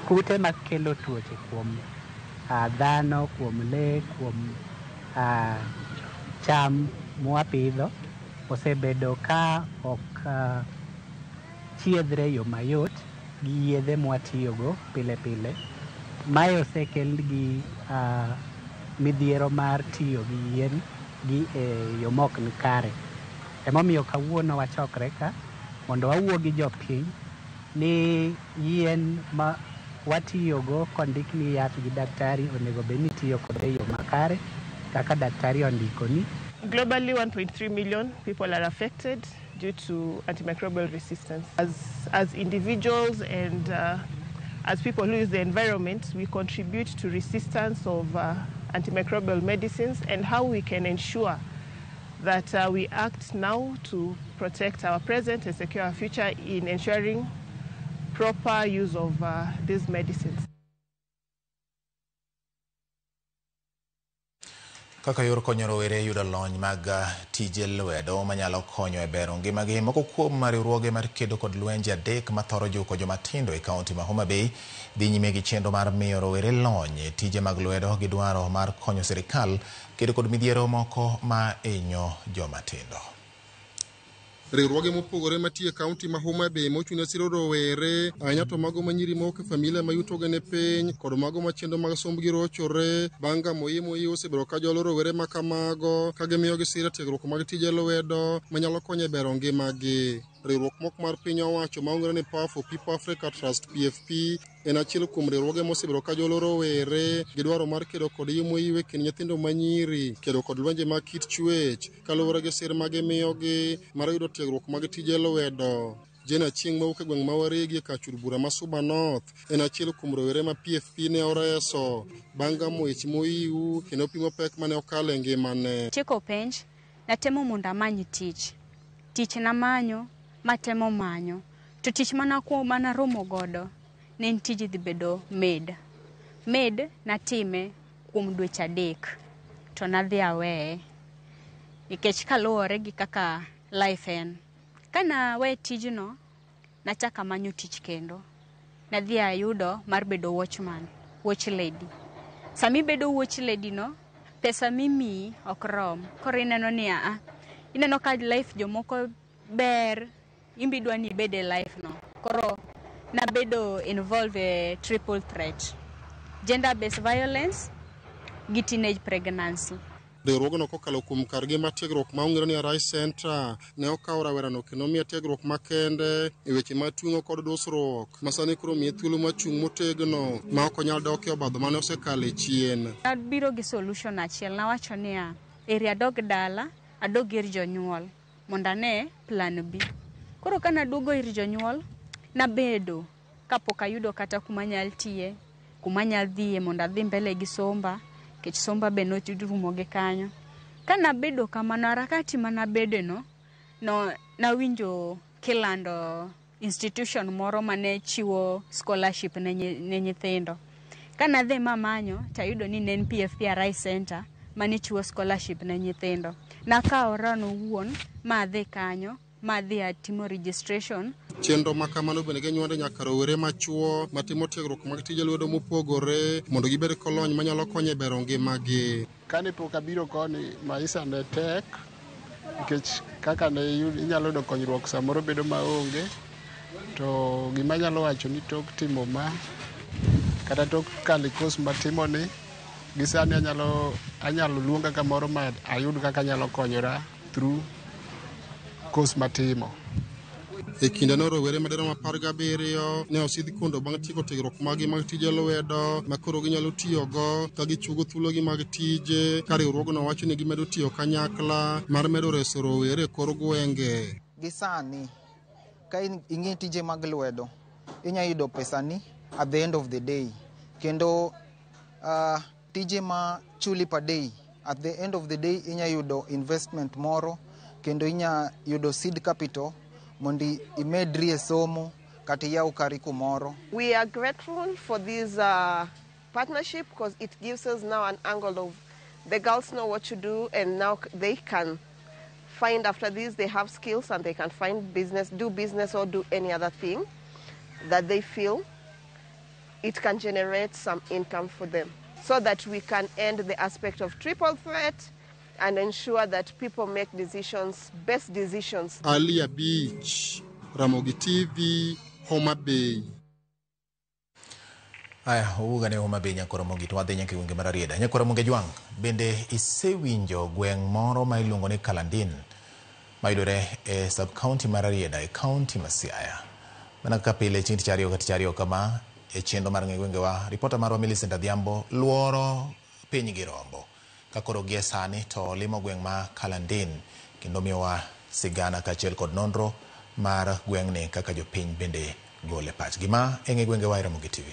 Kute makelo tuoche kuom dhano, kuom lee, kuom cham mwapidho osebedo ka ok chiedhre yo mayot gi yedhe mwatiyogo pile pile. Mae osekel gi midhiero mar tiyo gi yien gi e yo mok ni kare. Emomiyo kawuono wachokre ka mondo wawuo gi jopiny ni yien ma watiyogo kondik ni yath gi daktari onego bed ni itiyo kode e yo makare kaka daktari ondikoni. Globally, 1.3 million people are affected due to antimicrobial resistance. As individuals and as people who use the environment, we contribute to resistance of antimicrobial medicines, and how we can ensure that we act now to protect our present and secure our future in ensuring proper use of these medicines. Kaka yor konyo rowere yudo lony mag tije lwedo manyalo konyo e bero ngimagi, moko kuom riwruoge mar kedo kod lwenje adek mathoro juko jomatindo e kaunti ma Homa Bay dhi nyime gi chenro mar miyo rowere lony e tije mag lwedo gi dwaro mar konyo sirikal kedo kod midhiero moko ma hinyo jomatindo. Riwruoge mopogore matiyo e kaunti ma Homa Bay mochung' ne siro rowere ahinya to mago manyiri mawuok e familia ma yutogi ni piny kod mago ma chenro mag sombgi rochore bang' gamo iye osebedo ka jolo rowere ma kamago ka gimiyogi siro e tiegruok mag tije lwedo manyalo konyo e bero ngimagi. Riwruok moko mar piny owacho ma ong'ere ni Power for People Africa Trust PFP en achiel kuom riwruoge mosebedo ka jolo rowere gi dwaro mar kedo kod iye e kind nyithindo manyiri, kedo kod lwenje mag kit chwech kaluwore gi sir ma gimiyogi mar yudo tiegruok mag tije lwedo. Jane Achieng' mawuok e gweng' ma Waregi e kar chul bura ma Suba North en achiel kuom rowere ma PFP ne oreso bang' gamo ich mohiu kendo pimo pek mane okalo e ngimane. Tieko penj, natemo mondo amany tich. Tich namanyo, matemo manyo. To tich manaromo godo ne en tij dhi bedo maid. Maid natime kuom dweche 3 to nadhi aweye nikech kaluwore gi kaka life en. Kana we tijno, nachako amanyo tich kendo. Nadhi ayudo mar bedo watchman, watch lady. Sama ibedo watch lady no, pesa mimiyi ok rom. Koro ineno ni aa, ineno ka life jomoko ber, in be idwa ni ibed e life no. Koro nabedo involved e triple threat. Gender based violence gi teenage pregnancy. Riwruogno kokalo kuom kargi mar tiegruok ma ong'ere ni Arise Center ne okawo rawerano kendo miye tiegruok makende e weche mag tweng'o kod dusruok ma sani koro miye thuolo mar chung' motegno ma ok onyal dok e obadho mane osekalo e chien. Nabiro gi solution achiel, nawacho niya, eri adog dala, adog ir jonyuol mondo ane plan B. Koro ka naduogo ir jonyuol, nabedo kapok ayudo kata kuma anyal tiye, kuma anyal dhiye mondo adhi mbele gi somba, nikech somba be norumo gi kanyo. Ka nabedo kamano, harakati manabede no, nawinjo kilando institution moro mane chiwo scholarship ne nyithindo. Ka nadhi mamanyo, tayudo ni ne en PFP Arise Center mane chiwo scholarship ne nyithindo. Nakawora owuon ma adhi kanyo, ma adhi atimo registration. Chenro ma kamano bende ginywando nyaka rowere machuo matimo tiegruok mag tije lwedo mopogore mondo gibed kolony manyalo konyo e bero ngimagi. Kane pok abiro koni, maisha ne tek nikech kaka ne inyalo yudo konyruok samoro bedo maonge, to gima anyalo wacho ni tok timo ma kata tok kalo e course matimoni, gi sani anyalo luonga kamoro ma ayud kaka anyalo konyora through course matimo. E kindeno rowere madirom 17 ne osidh kondo bang' tieko tiegruok maggi mag tije lwedo ma koro ginyalo tiyogo ka gichugo thuologi mag tije ka riwruogno wacho ni gimedo tiyo kanyakla mar medo reso rowere e kor gwenge. Gi sani ka ing'e tije mag lwedo inya yudo pesani at the end of the day, kendo tije ma chuli per day at the end of the day inya yudo investment moro kendo inya yudo seed capital mondo imedri e somo kata iyaw kari kumoro. We are grateful for this partnership because it gives us now an angle of the girls know what to do, and now they can find after this they have skills and they can find business, do business or do any other thing that they feel it can generate some income for them, so that we can end the aspect of triple threat and ensure that people make decisions, best decisions. Alia Beach, Ramogi TV, Homa Bay. Aya, owuog ane Homa Bay nyaka Ramogi to wadhi nyaka e gwenge mar Rarieda. Nyaka Ramogi Ajwang', bende isewinjo gweng' moro ma iluongo ni Kalandin mayudore e sub county mar Rarieda e county ma Siaya? Mana kaka pile chieng' tich ariyo ka tich ariyo kama e chenro mar ng'e gwengewa, ripota marwa Millicent Adhiambo luoro piny gi rombo. Ka koro gie sani to limo gweng' ma Kalandin kendo miyowa sigana kaachiel kod nonro mar gweng'ni kaka jopiny bende gole pachgi. Ma e ng'e gwengewa e Ramogi TV.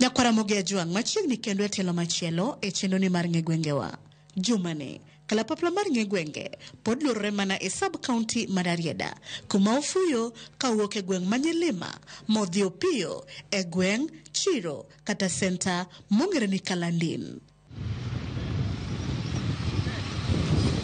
Nyakwara Ramogi Ajwang' machiegni kendo e tielo machielo e chenroni mar ng'e gwengewa. Jumani, kalapapla mar ng'e gwenge pod luorore mana e sub county mar Rarieda, kuma ofuyo ka owuok e gweng' ma Nyilima modhi opiyo e gweng' Chiro kata senta mong'ere ni Kalandin.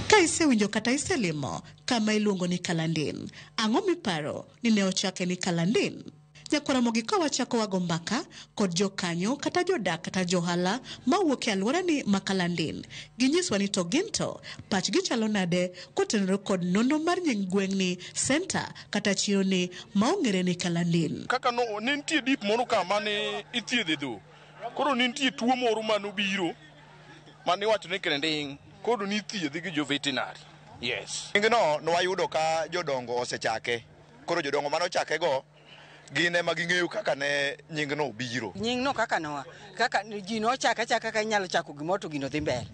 Ka isewinjo kata iselimo kama iluongo ni Kalandin, ang'o miparo ni ne ochake ni Kalandin? Nyakwar Ramogi ka wachako wago mbaka kod jokanyo kata jodak kata johala mawuok e alworani ma Kalandin, ginyiswa ni to gin to pachgi chalo nade kotenore kod nonro mar nying gweng'ni, senta kata chironi ma ong'ere ni Kalandin. Kaka no, ne nitie dip moro ka mane ithiedhe dhok. Koro ne nitie tuo moro manobiro mane iwacho ni krending. Koro nithiedhe gi jo veterinary. Yes. Nyingno nwayudo ka jodongo osechake. Koro jodongo mane ochakego gin ema ging'eyo kaka ne nyingno obiro. Nyingno kaka noa, kaka ji nochake achaka kaka inyalo chako gimoro to gino dhi mbele.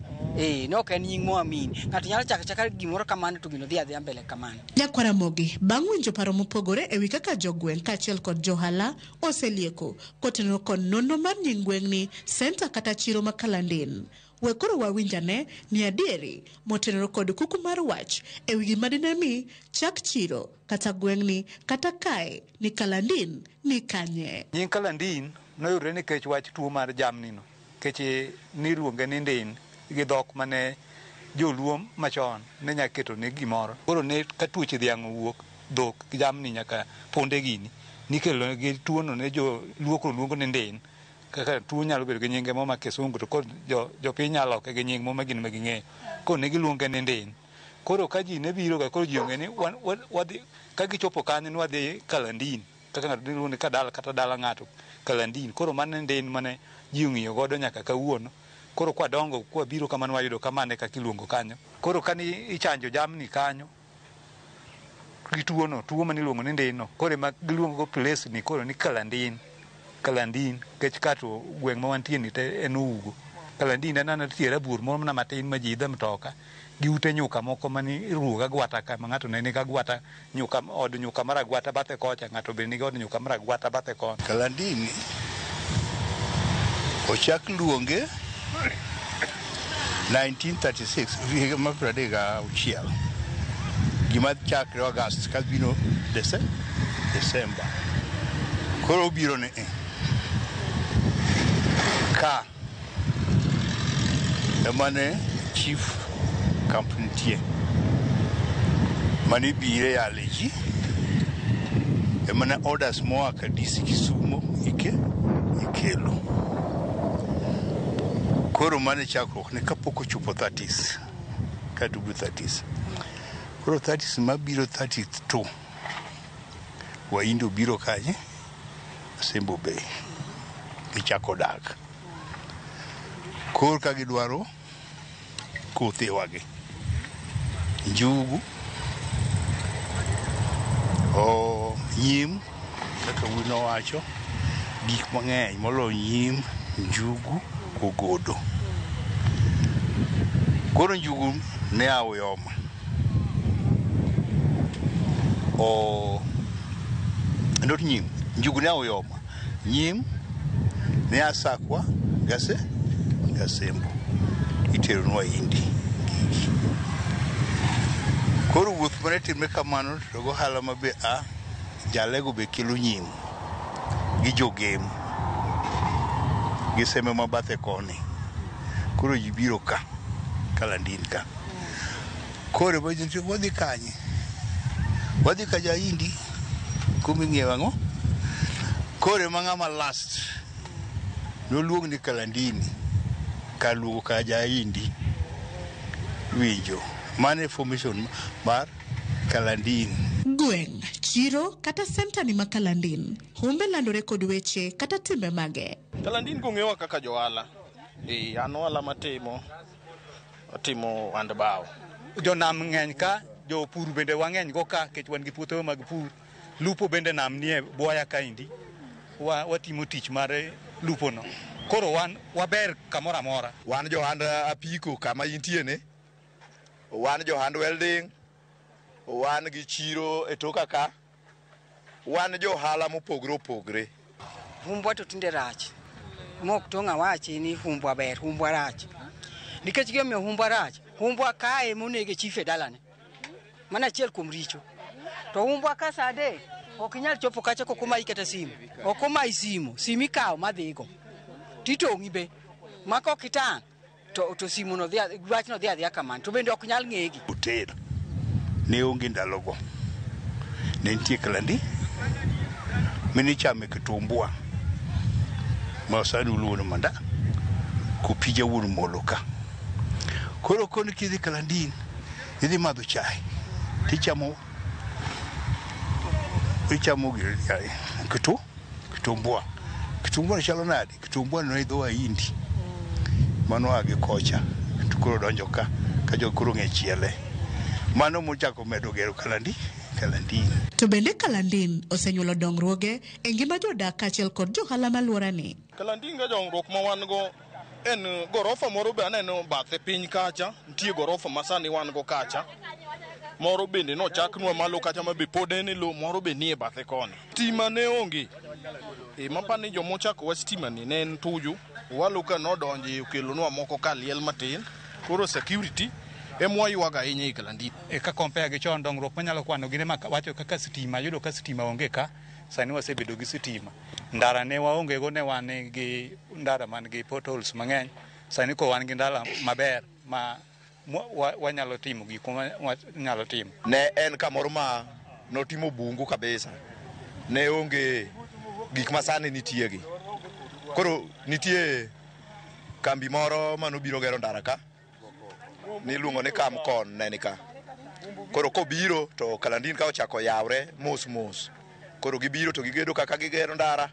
Ne ok en nying moa mini. Ng'ato nyalo chako achaka gimoro kamano to gino dhi adhiya mbele kamano. Nyakwar Ramogi, bang' winjo paro mopogore e wi kaka jogweng' kaachiel kod johala oselieko kotenore kod nonro mar nying gweng'ni, senta kata chiro ma Kalandin. We koro wawinj ane ni adieri motenore kod kuku mar wach e wi gima dine mi chak chiro kata gweng'ni kata kae ni Kalandin ni kanye. Nying Kalandin noyudore nikech wach tuo mar jamni no, nikech niluonge ni ndin gi dhok mane joluo machon ne nyaka keto ne gimoro. Koro ne ka tuoche dhiang' owuok, dhok gi jamni nyaka punde gini, nikelo gi tuono ne joluo koro luongo ni ndin. Kaka tuo nyalo bedo gi nyinge moro ma kisungu to koro jopiny nyalo loke gi nying moro ma gin ma ging'eyo. Koro ne giluonge ni ndin. Koro ka ji ne biro ga koro ji ong'e ni wadhi, ka gichopo kanyo ni wadhi Kalandin. Kaka ng'ato niluongo ni kadala kata dala ng'ato Kalandin. Koro mano ndin mane ji ong'iyo godo nyaka kawuono. Koro kwadongo kwabiro kamano wayudo kamano kaka iluongo kanyo. Koro kane ichanjo jamni kanyo gi tuono, tuo mane iluongo ni ndin no, koro ema giluongo go place ni koro ni Kalandin. Kalandin, nikech kato gweng' ma wantie ni te en Ougo. Kalandin en anena tie rabuor moro mana matin ma ji idhe mtoka gi ute nyuka moko mane iruwo gagwata ka ma ng'ato ne nigi agwata nyuka, od nyuka mar agwata bathe kocha, ng'ato be nigi od nyuka mar agwata bathe kono. Kalandin ochak luonge 1936, higa mar 36. Gima chakre August ka biro December. Koro obiro ni ka emane chief camp nitie mane ibire yale ji emane orders moa ka DC Kisumo ikelo. Koro mane chakruok ne kapok ochopo 30s katugo 30s. Koro 30s mabiro 32 Wahindi obiro kanye Asembo Bay gichako dak. Koro ka gidwaro kothewagi njugu o nyim kaka wuoyi nowacho gik mang'eny moloyo nyim njugu ogodo. Koro njugu ne a Uyoma o not nyim njugu ne a Uyoma nyim ne a Sakwa Gasembo itero ne Wahindi gigi. Koro wuoth mane timre kamano to gohala ma be a jalego be kelo nyim gi jogem gi seme ma bathe koni. Koro ji biro ka Kalandin ka. Koro wadhi kanye? Wadhi ka Jahindi kuma ing'iewo ang'o? Koro ema ng'ama last noluong ni Kalandini kar luongo ka Jahindi winjo. Mano e formation mar Kalandin. Gweng', chiro kata senta ni ma Kalandin, humbe landore kod weche kata timbe mage. Kalandin gong'ewa kaka johala. An ohala matimo, atimo hand bao. Jonam ng'eny ka, jopur bende wang'eny go ka nikech wan gi puothe mag pur. Lupo bende nam nie bwoya kaendi. Watimo tich mar lupo no. Koro wan waber kamoro amora. Wan johand apiko kama intie ne, wan johand welding, wan gi chiro e toka ka, wan johala mopogre opogre. Humbwa to tinde rach. Mok tong' awachi ni humbwa ber, humbwa rach. Nikech gimomiyo humbwa rach, humbwa kae monege chief e dalane. Mano achiel kuom richo. To humbwa ka sa 3 ok inyal chopo kacha kok omayi kata simu. Ok omayi simu, simu ikawo madhigo. Titong'i be. Ma kok itang' to simu no dhi, wachno dhi adhiya kamano. To bende ok nyal ng'egi. Hotel ne onge ndalogo. Ne nitie Kalandi minichame kitumbua ma sani uluongo ni manda kopija wuon molo ka. Koro koni kidhi Kalandin idhi madho chai tichamo kitumbua. Kitumbua chalo nade? Kitumbua no idho Wahindi mano a gi kocha to koro donjo ka jo koro ng'e chiele. Mano mochako medo gero Kalandin. To bende Kalandin osenyuolo dongruoge e ngima jodak kaachiel kod johala maluorani. Kalandin ga dongruok ma wan go en gorofa moro be aneno bathe piny kacha, nitie gorofa ma sani wan go kacha. Moro bende nochaknwa malo kacha ma be pod en e lo, moro be nie bathe koni. Stima ne onge. Mapani jomochako wach stima ni ne en Tuju. Owalo ka nodonje okelonwa moko ka liel matin. Koro security emwa ywago ahinya e Kalandin. Ka compare gi chon dongruok manyalo kwano gine ma wacho kaka sitima, yudo ka sitima onge ka, sani wasebedo gi sitima. Ndara ne waonge go, ne wan gi ndara man gi potholes mang'eny, sani ko wan gi ndara maber ma wanyalo timo gik ma wanyalo timo. Ne en kamoro ma notimo bungu kabisa. Ne onge gik ma sani nitie gi. Koro nitie kambi moro manobiro gero ndara ka, niluongo ni Kamcon ne ni ka. Koro kobiro to Kalandin ka ochako yawre mos mos. Koro gibiro to gigedo kaka gigero ndara,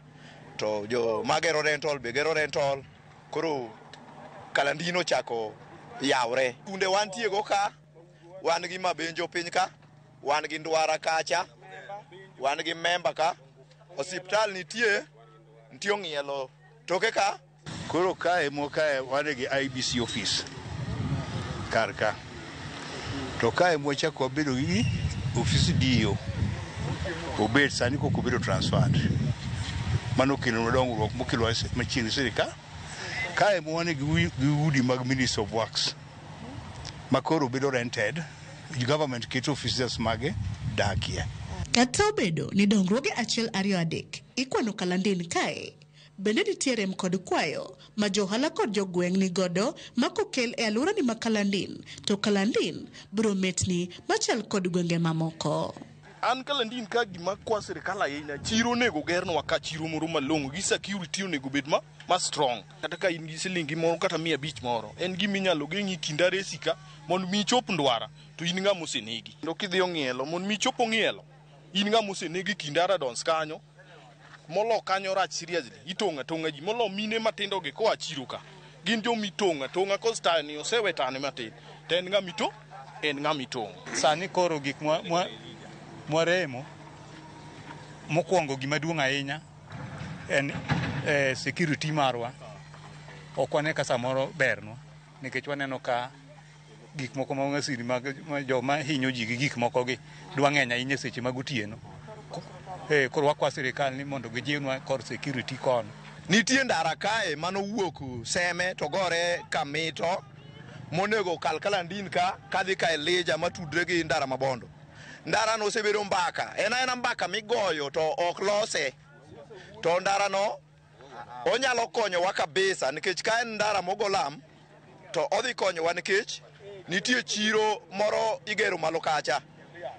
to jo magero rental be gero rental. Koro Kalandin ochako yawre. Kunde wantie go ka, wan gi Mabenjo piny ka, wan gi Ndwara kacha, wan gi Memba ka, osiptal nitie, nitie Ong'ielo toke ka. Koro kae mokae wan gi IBC office kar ka. To kae mwachako wabedo gi ofis DO. Obet sani kok obedo transferred. Mano kelo dongruok mokelo machiegni sirikal. Kae mwane gi udi mag Minister of Works ma koro bedo rented. Government keto officers mage dakie. Kata obedo ni dongruoge 1, 2, 3 ikwano Kalandin kae, bende nitie rem kod kwayo ma johala kod jogweng' ni godo ma kokel e alworani ma Kalandin, to Kalandin biro metni machal kod gwenge mamoko. An Kalandin ka gima kwa sirikal ahinya, chiro onego gernwa ka chiro moro malong'o gi security onego bed ma strong. Kata ka in gi silingi moro kata 500 moro, en gima inyalo geng'i kind Aresi ka mondo mi ichop Ndwara to in ng'ama osenegi. Kendo kidhi Ong'ielo mondo mi ichop Ong'ielo, in ng'ama osenegi kind Aradons kanyo. Molo kanyo rach seriously, itong'o atong'a ji, molo mine matindo gi koa chiro ka. Gin joma itong'o atong'a cause tani osewe tani matin. To en ng'ama ito, en ng'ama itong'o. Sani koro gik mwaremo mokwongo gima duong' ahinya en security marwa. Ok wane ka samoro bernwa nikech waneno ka gik moko ma masiri mag joma hinyo ji gi gik moko gi dwa ng'eny ahinya seche mag otieno. Koro wakwa sirikal ni mondo gijiwnwa kor security kono. Nitie ndara kae manowuok Seme to gore Kamito monego kal Kalandin ka kadhi ka Elija matudre gi ndara Mabondo. Ndara no osebedo mbaka, en aena mbaka migoyo to ok lose. To ndara no onyalo konyowa kabisa nikech ka en ndara mogo lam to odhi konyowa nikech nitie chiro moro igero malo kacha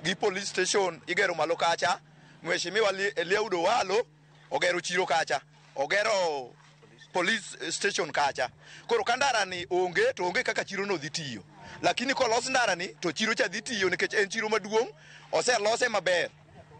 gi police station igero malo kacha. Mheshimiwa Eliud Owalo ogero chiro kacha, ogero police station kacha. Koro ka ndara ni onge to onge kaka chiro no dhi tiyo. Lakini kolos ndara ni to chiro cha dhi tiyo nikech en chiro maduong', oselose maber.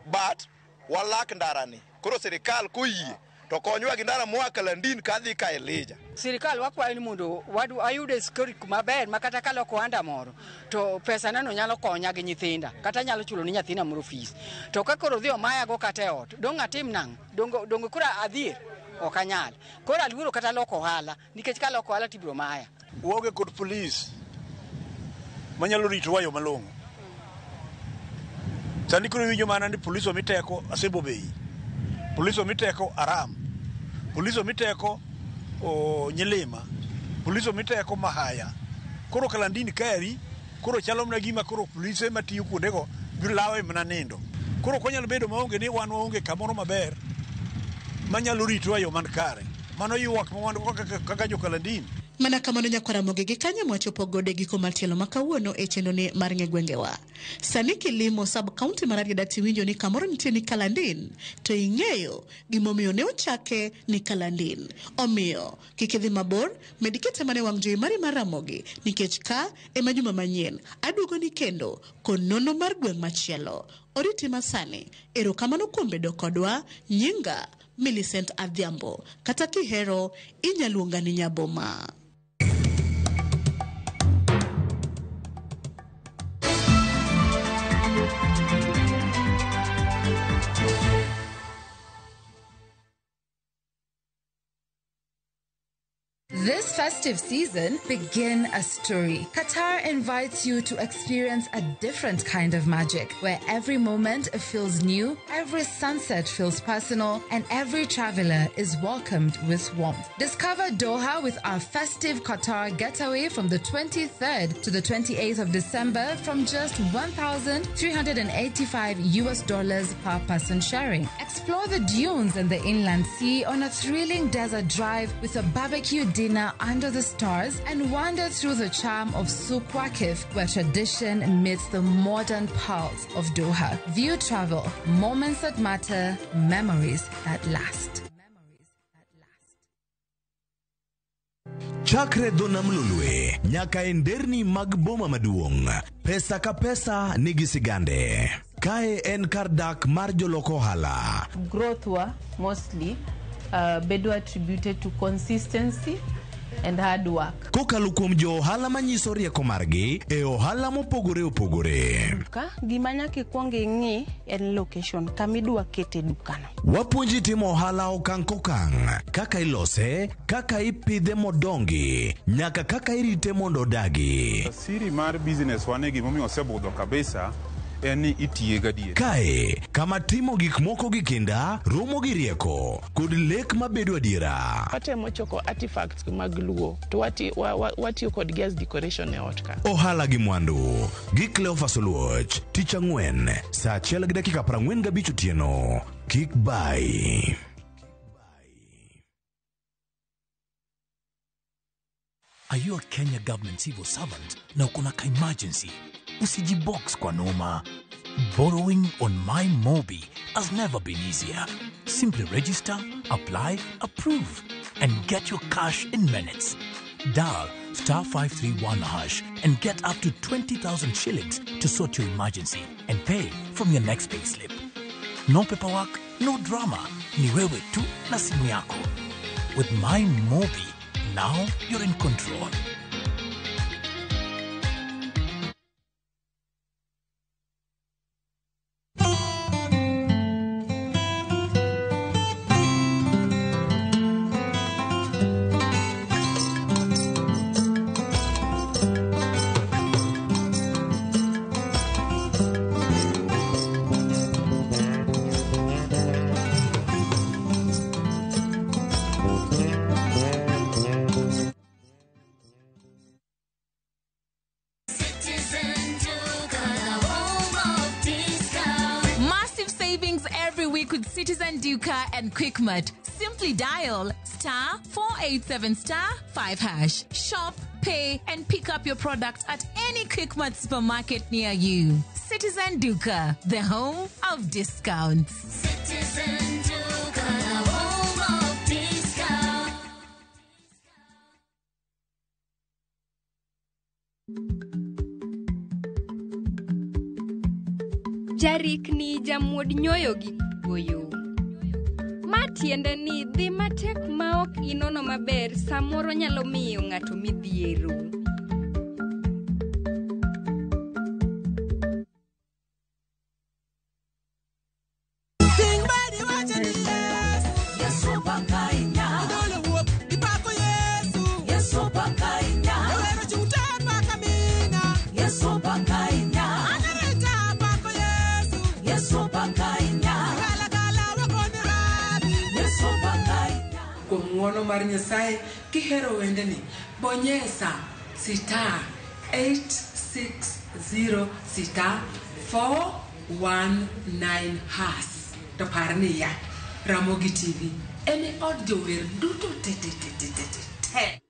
But walak ndarani. Koro sirikal koyie to konywa gi ndara moa Kalandin kadhi ka Elija. Sirikal wakwayo ni mondo ayude security maber ma kata kaloko ohanda moro to pesa nano nyalo konya gi nyithinda kata nyalo chulo ni nyathina moro fees. To ka koro odhi omayago kata e ot, dong' atim nang'o? Dong' koro adhier? Ok anyal. Koro aluoro kata loko ohala nikech kaloko ohala tibiro maya. Waonge kod polis manyalo ritowa e yo malong'o. Sani koro iwinjo mana ni polis omi teko Asembo Bay, polis omi teko Aram, polis omi teko Nyilima, polis omi teko Mahaya. Koro Kalandini kaeri, koro chalo mana gima koro polise matiyo kuondego biro lawe mana nindo. Koro ok wanyal bedo maonge ni wan waonge kamoro maber manyalo ritowa e yo man kare. Mano ywak ma wan go kaka jo Kalandini. Mana kamano nyakwara Ramogi gi kanyo mwachopo godo e giko mar tielo ma kawuono e chenro mar ng'e gwengewa. Sani kilimo sub county mar Rarieda tiwinjo ni kamoro nitie ni Kalandin, to ing'eyo gimomiyo ne ochake ni Kalandin. Omiyo, kik idhi mabor, med kete mana e wang' jowi mari mar Ramogi, nikech ka ema juma manyien aduogo ni kendo konono mar gweng' machielo. Oriti masani, erokamano kuom bedo kodwa, nyinga Millicent Adhiambo, kata kihero inyaluonga ni Nyaboma. This festive season, begin a story. Qatar invites you to experience a different kind of magic, where every moment feels new, every sunset feels personal, and every traveler is welcomed with warmth. Discover Doha with our festive Qatar getaway from the 23rd to the 28th of December from just $1,385 per person sharing. Explore the dunes and the inland sea on a thrilling desert drive with a barbecue dinner under the stars, and wander through the charm of Souq Waqif, where tradition meets the modern pulse of Doha. View travel, moments that matter, memories that last. Chakre dho nam Lolwe nyaka e nderni mag boma maduong', pesa ka pesa nigi sigande. Kae en kar dak mar jolok ohala. Growth wa mostly bedo attributed to consistency and hard work. Kokalo kuom jo ohala manyiso rieko margi e ohala mopogore opogore. Duka, gima nyaka ikwong ing'i en location, kama idwa kete dukano. Wapuonji timo ohala okang' kokang', kaka ilose, kaka ipidhe modongi, nyaka kaka irite mondo odagi. Siri mar business wane gimomiyo osebudho kabisa en ni itiye gadier. Kae, kama timo gik moko gi kinda, romo gi rieko, kod lek mabedo adiera. Watemo choko artifacts mag Luo to watiyo kodgi as decoration e ot ka. Ohala gi mwandu, gi Cleophas Oluoch, tich ang'wen, saa 1:45 otieno. Kik bai. Are you a Kenya government civil servant na uko na ka emergency? Usijibox kwa noma. Borrowing on MyMobi has never been easier. Simply register, apply, approve, and get your cash in minutes. Dial *531# and get up to 20,000 shillings to sort your emergency and pay from your next payslip. No paperwork, no drama. Ni wewe tu na simu yako. With MyMobi, now you're in control. With Citizen Duka and Quickmart. Simply dial *487*5#. Shop, pay, and pick up your product at any Quickmart supermarket near you. Citizen Duka, the home of discounts. Citizen Duka, the home of discounts. Jarikni jamuod nyoyo gi goyo. Ma tiende ni dhi matek ma ok inono maber samoro nyalo miyo ng'ato midhiero. Ting badi wacho ni Yesu. Yesu pakainya. Ogolo wuok ipako Yesu. Yesu pakainya. Owero chung' te paka mina. Yesu pakainya. Anarita pako Yesu. Yesu pakainya. Gala gala wakoni rabi. Yesu pakainya. Kuom ng'wono mar Nyasaye kihero wendeni, bonyesa star 860 star 419 hash. To par niya, Ramogi TV en e od jower duto te te te te te te te.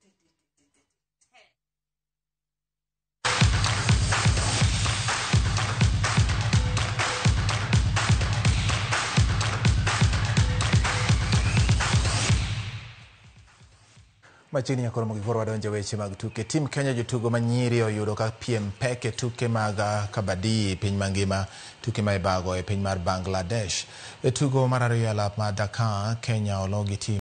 Machiegni nyaka romo gi koro wadonjo e weche mag tuke. Tim Kenya jotugo ma nyiri oyudo ka piem pek e tuke mag kabaddi e piny mangima, tuke ma ibago e piny mar Bangladesh. E tugo mar ariyo e alap mar Dhaka, Kenya olo gi tim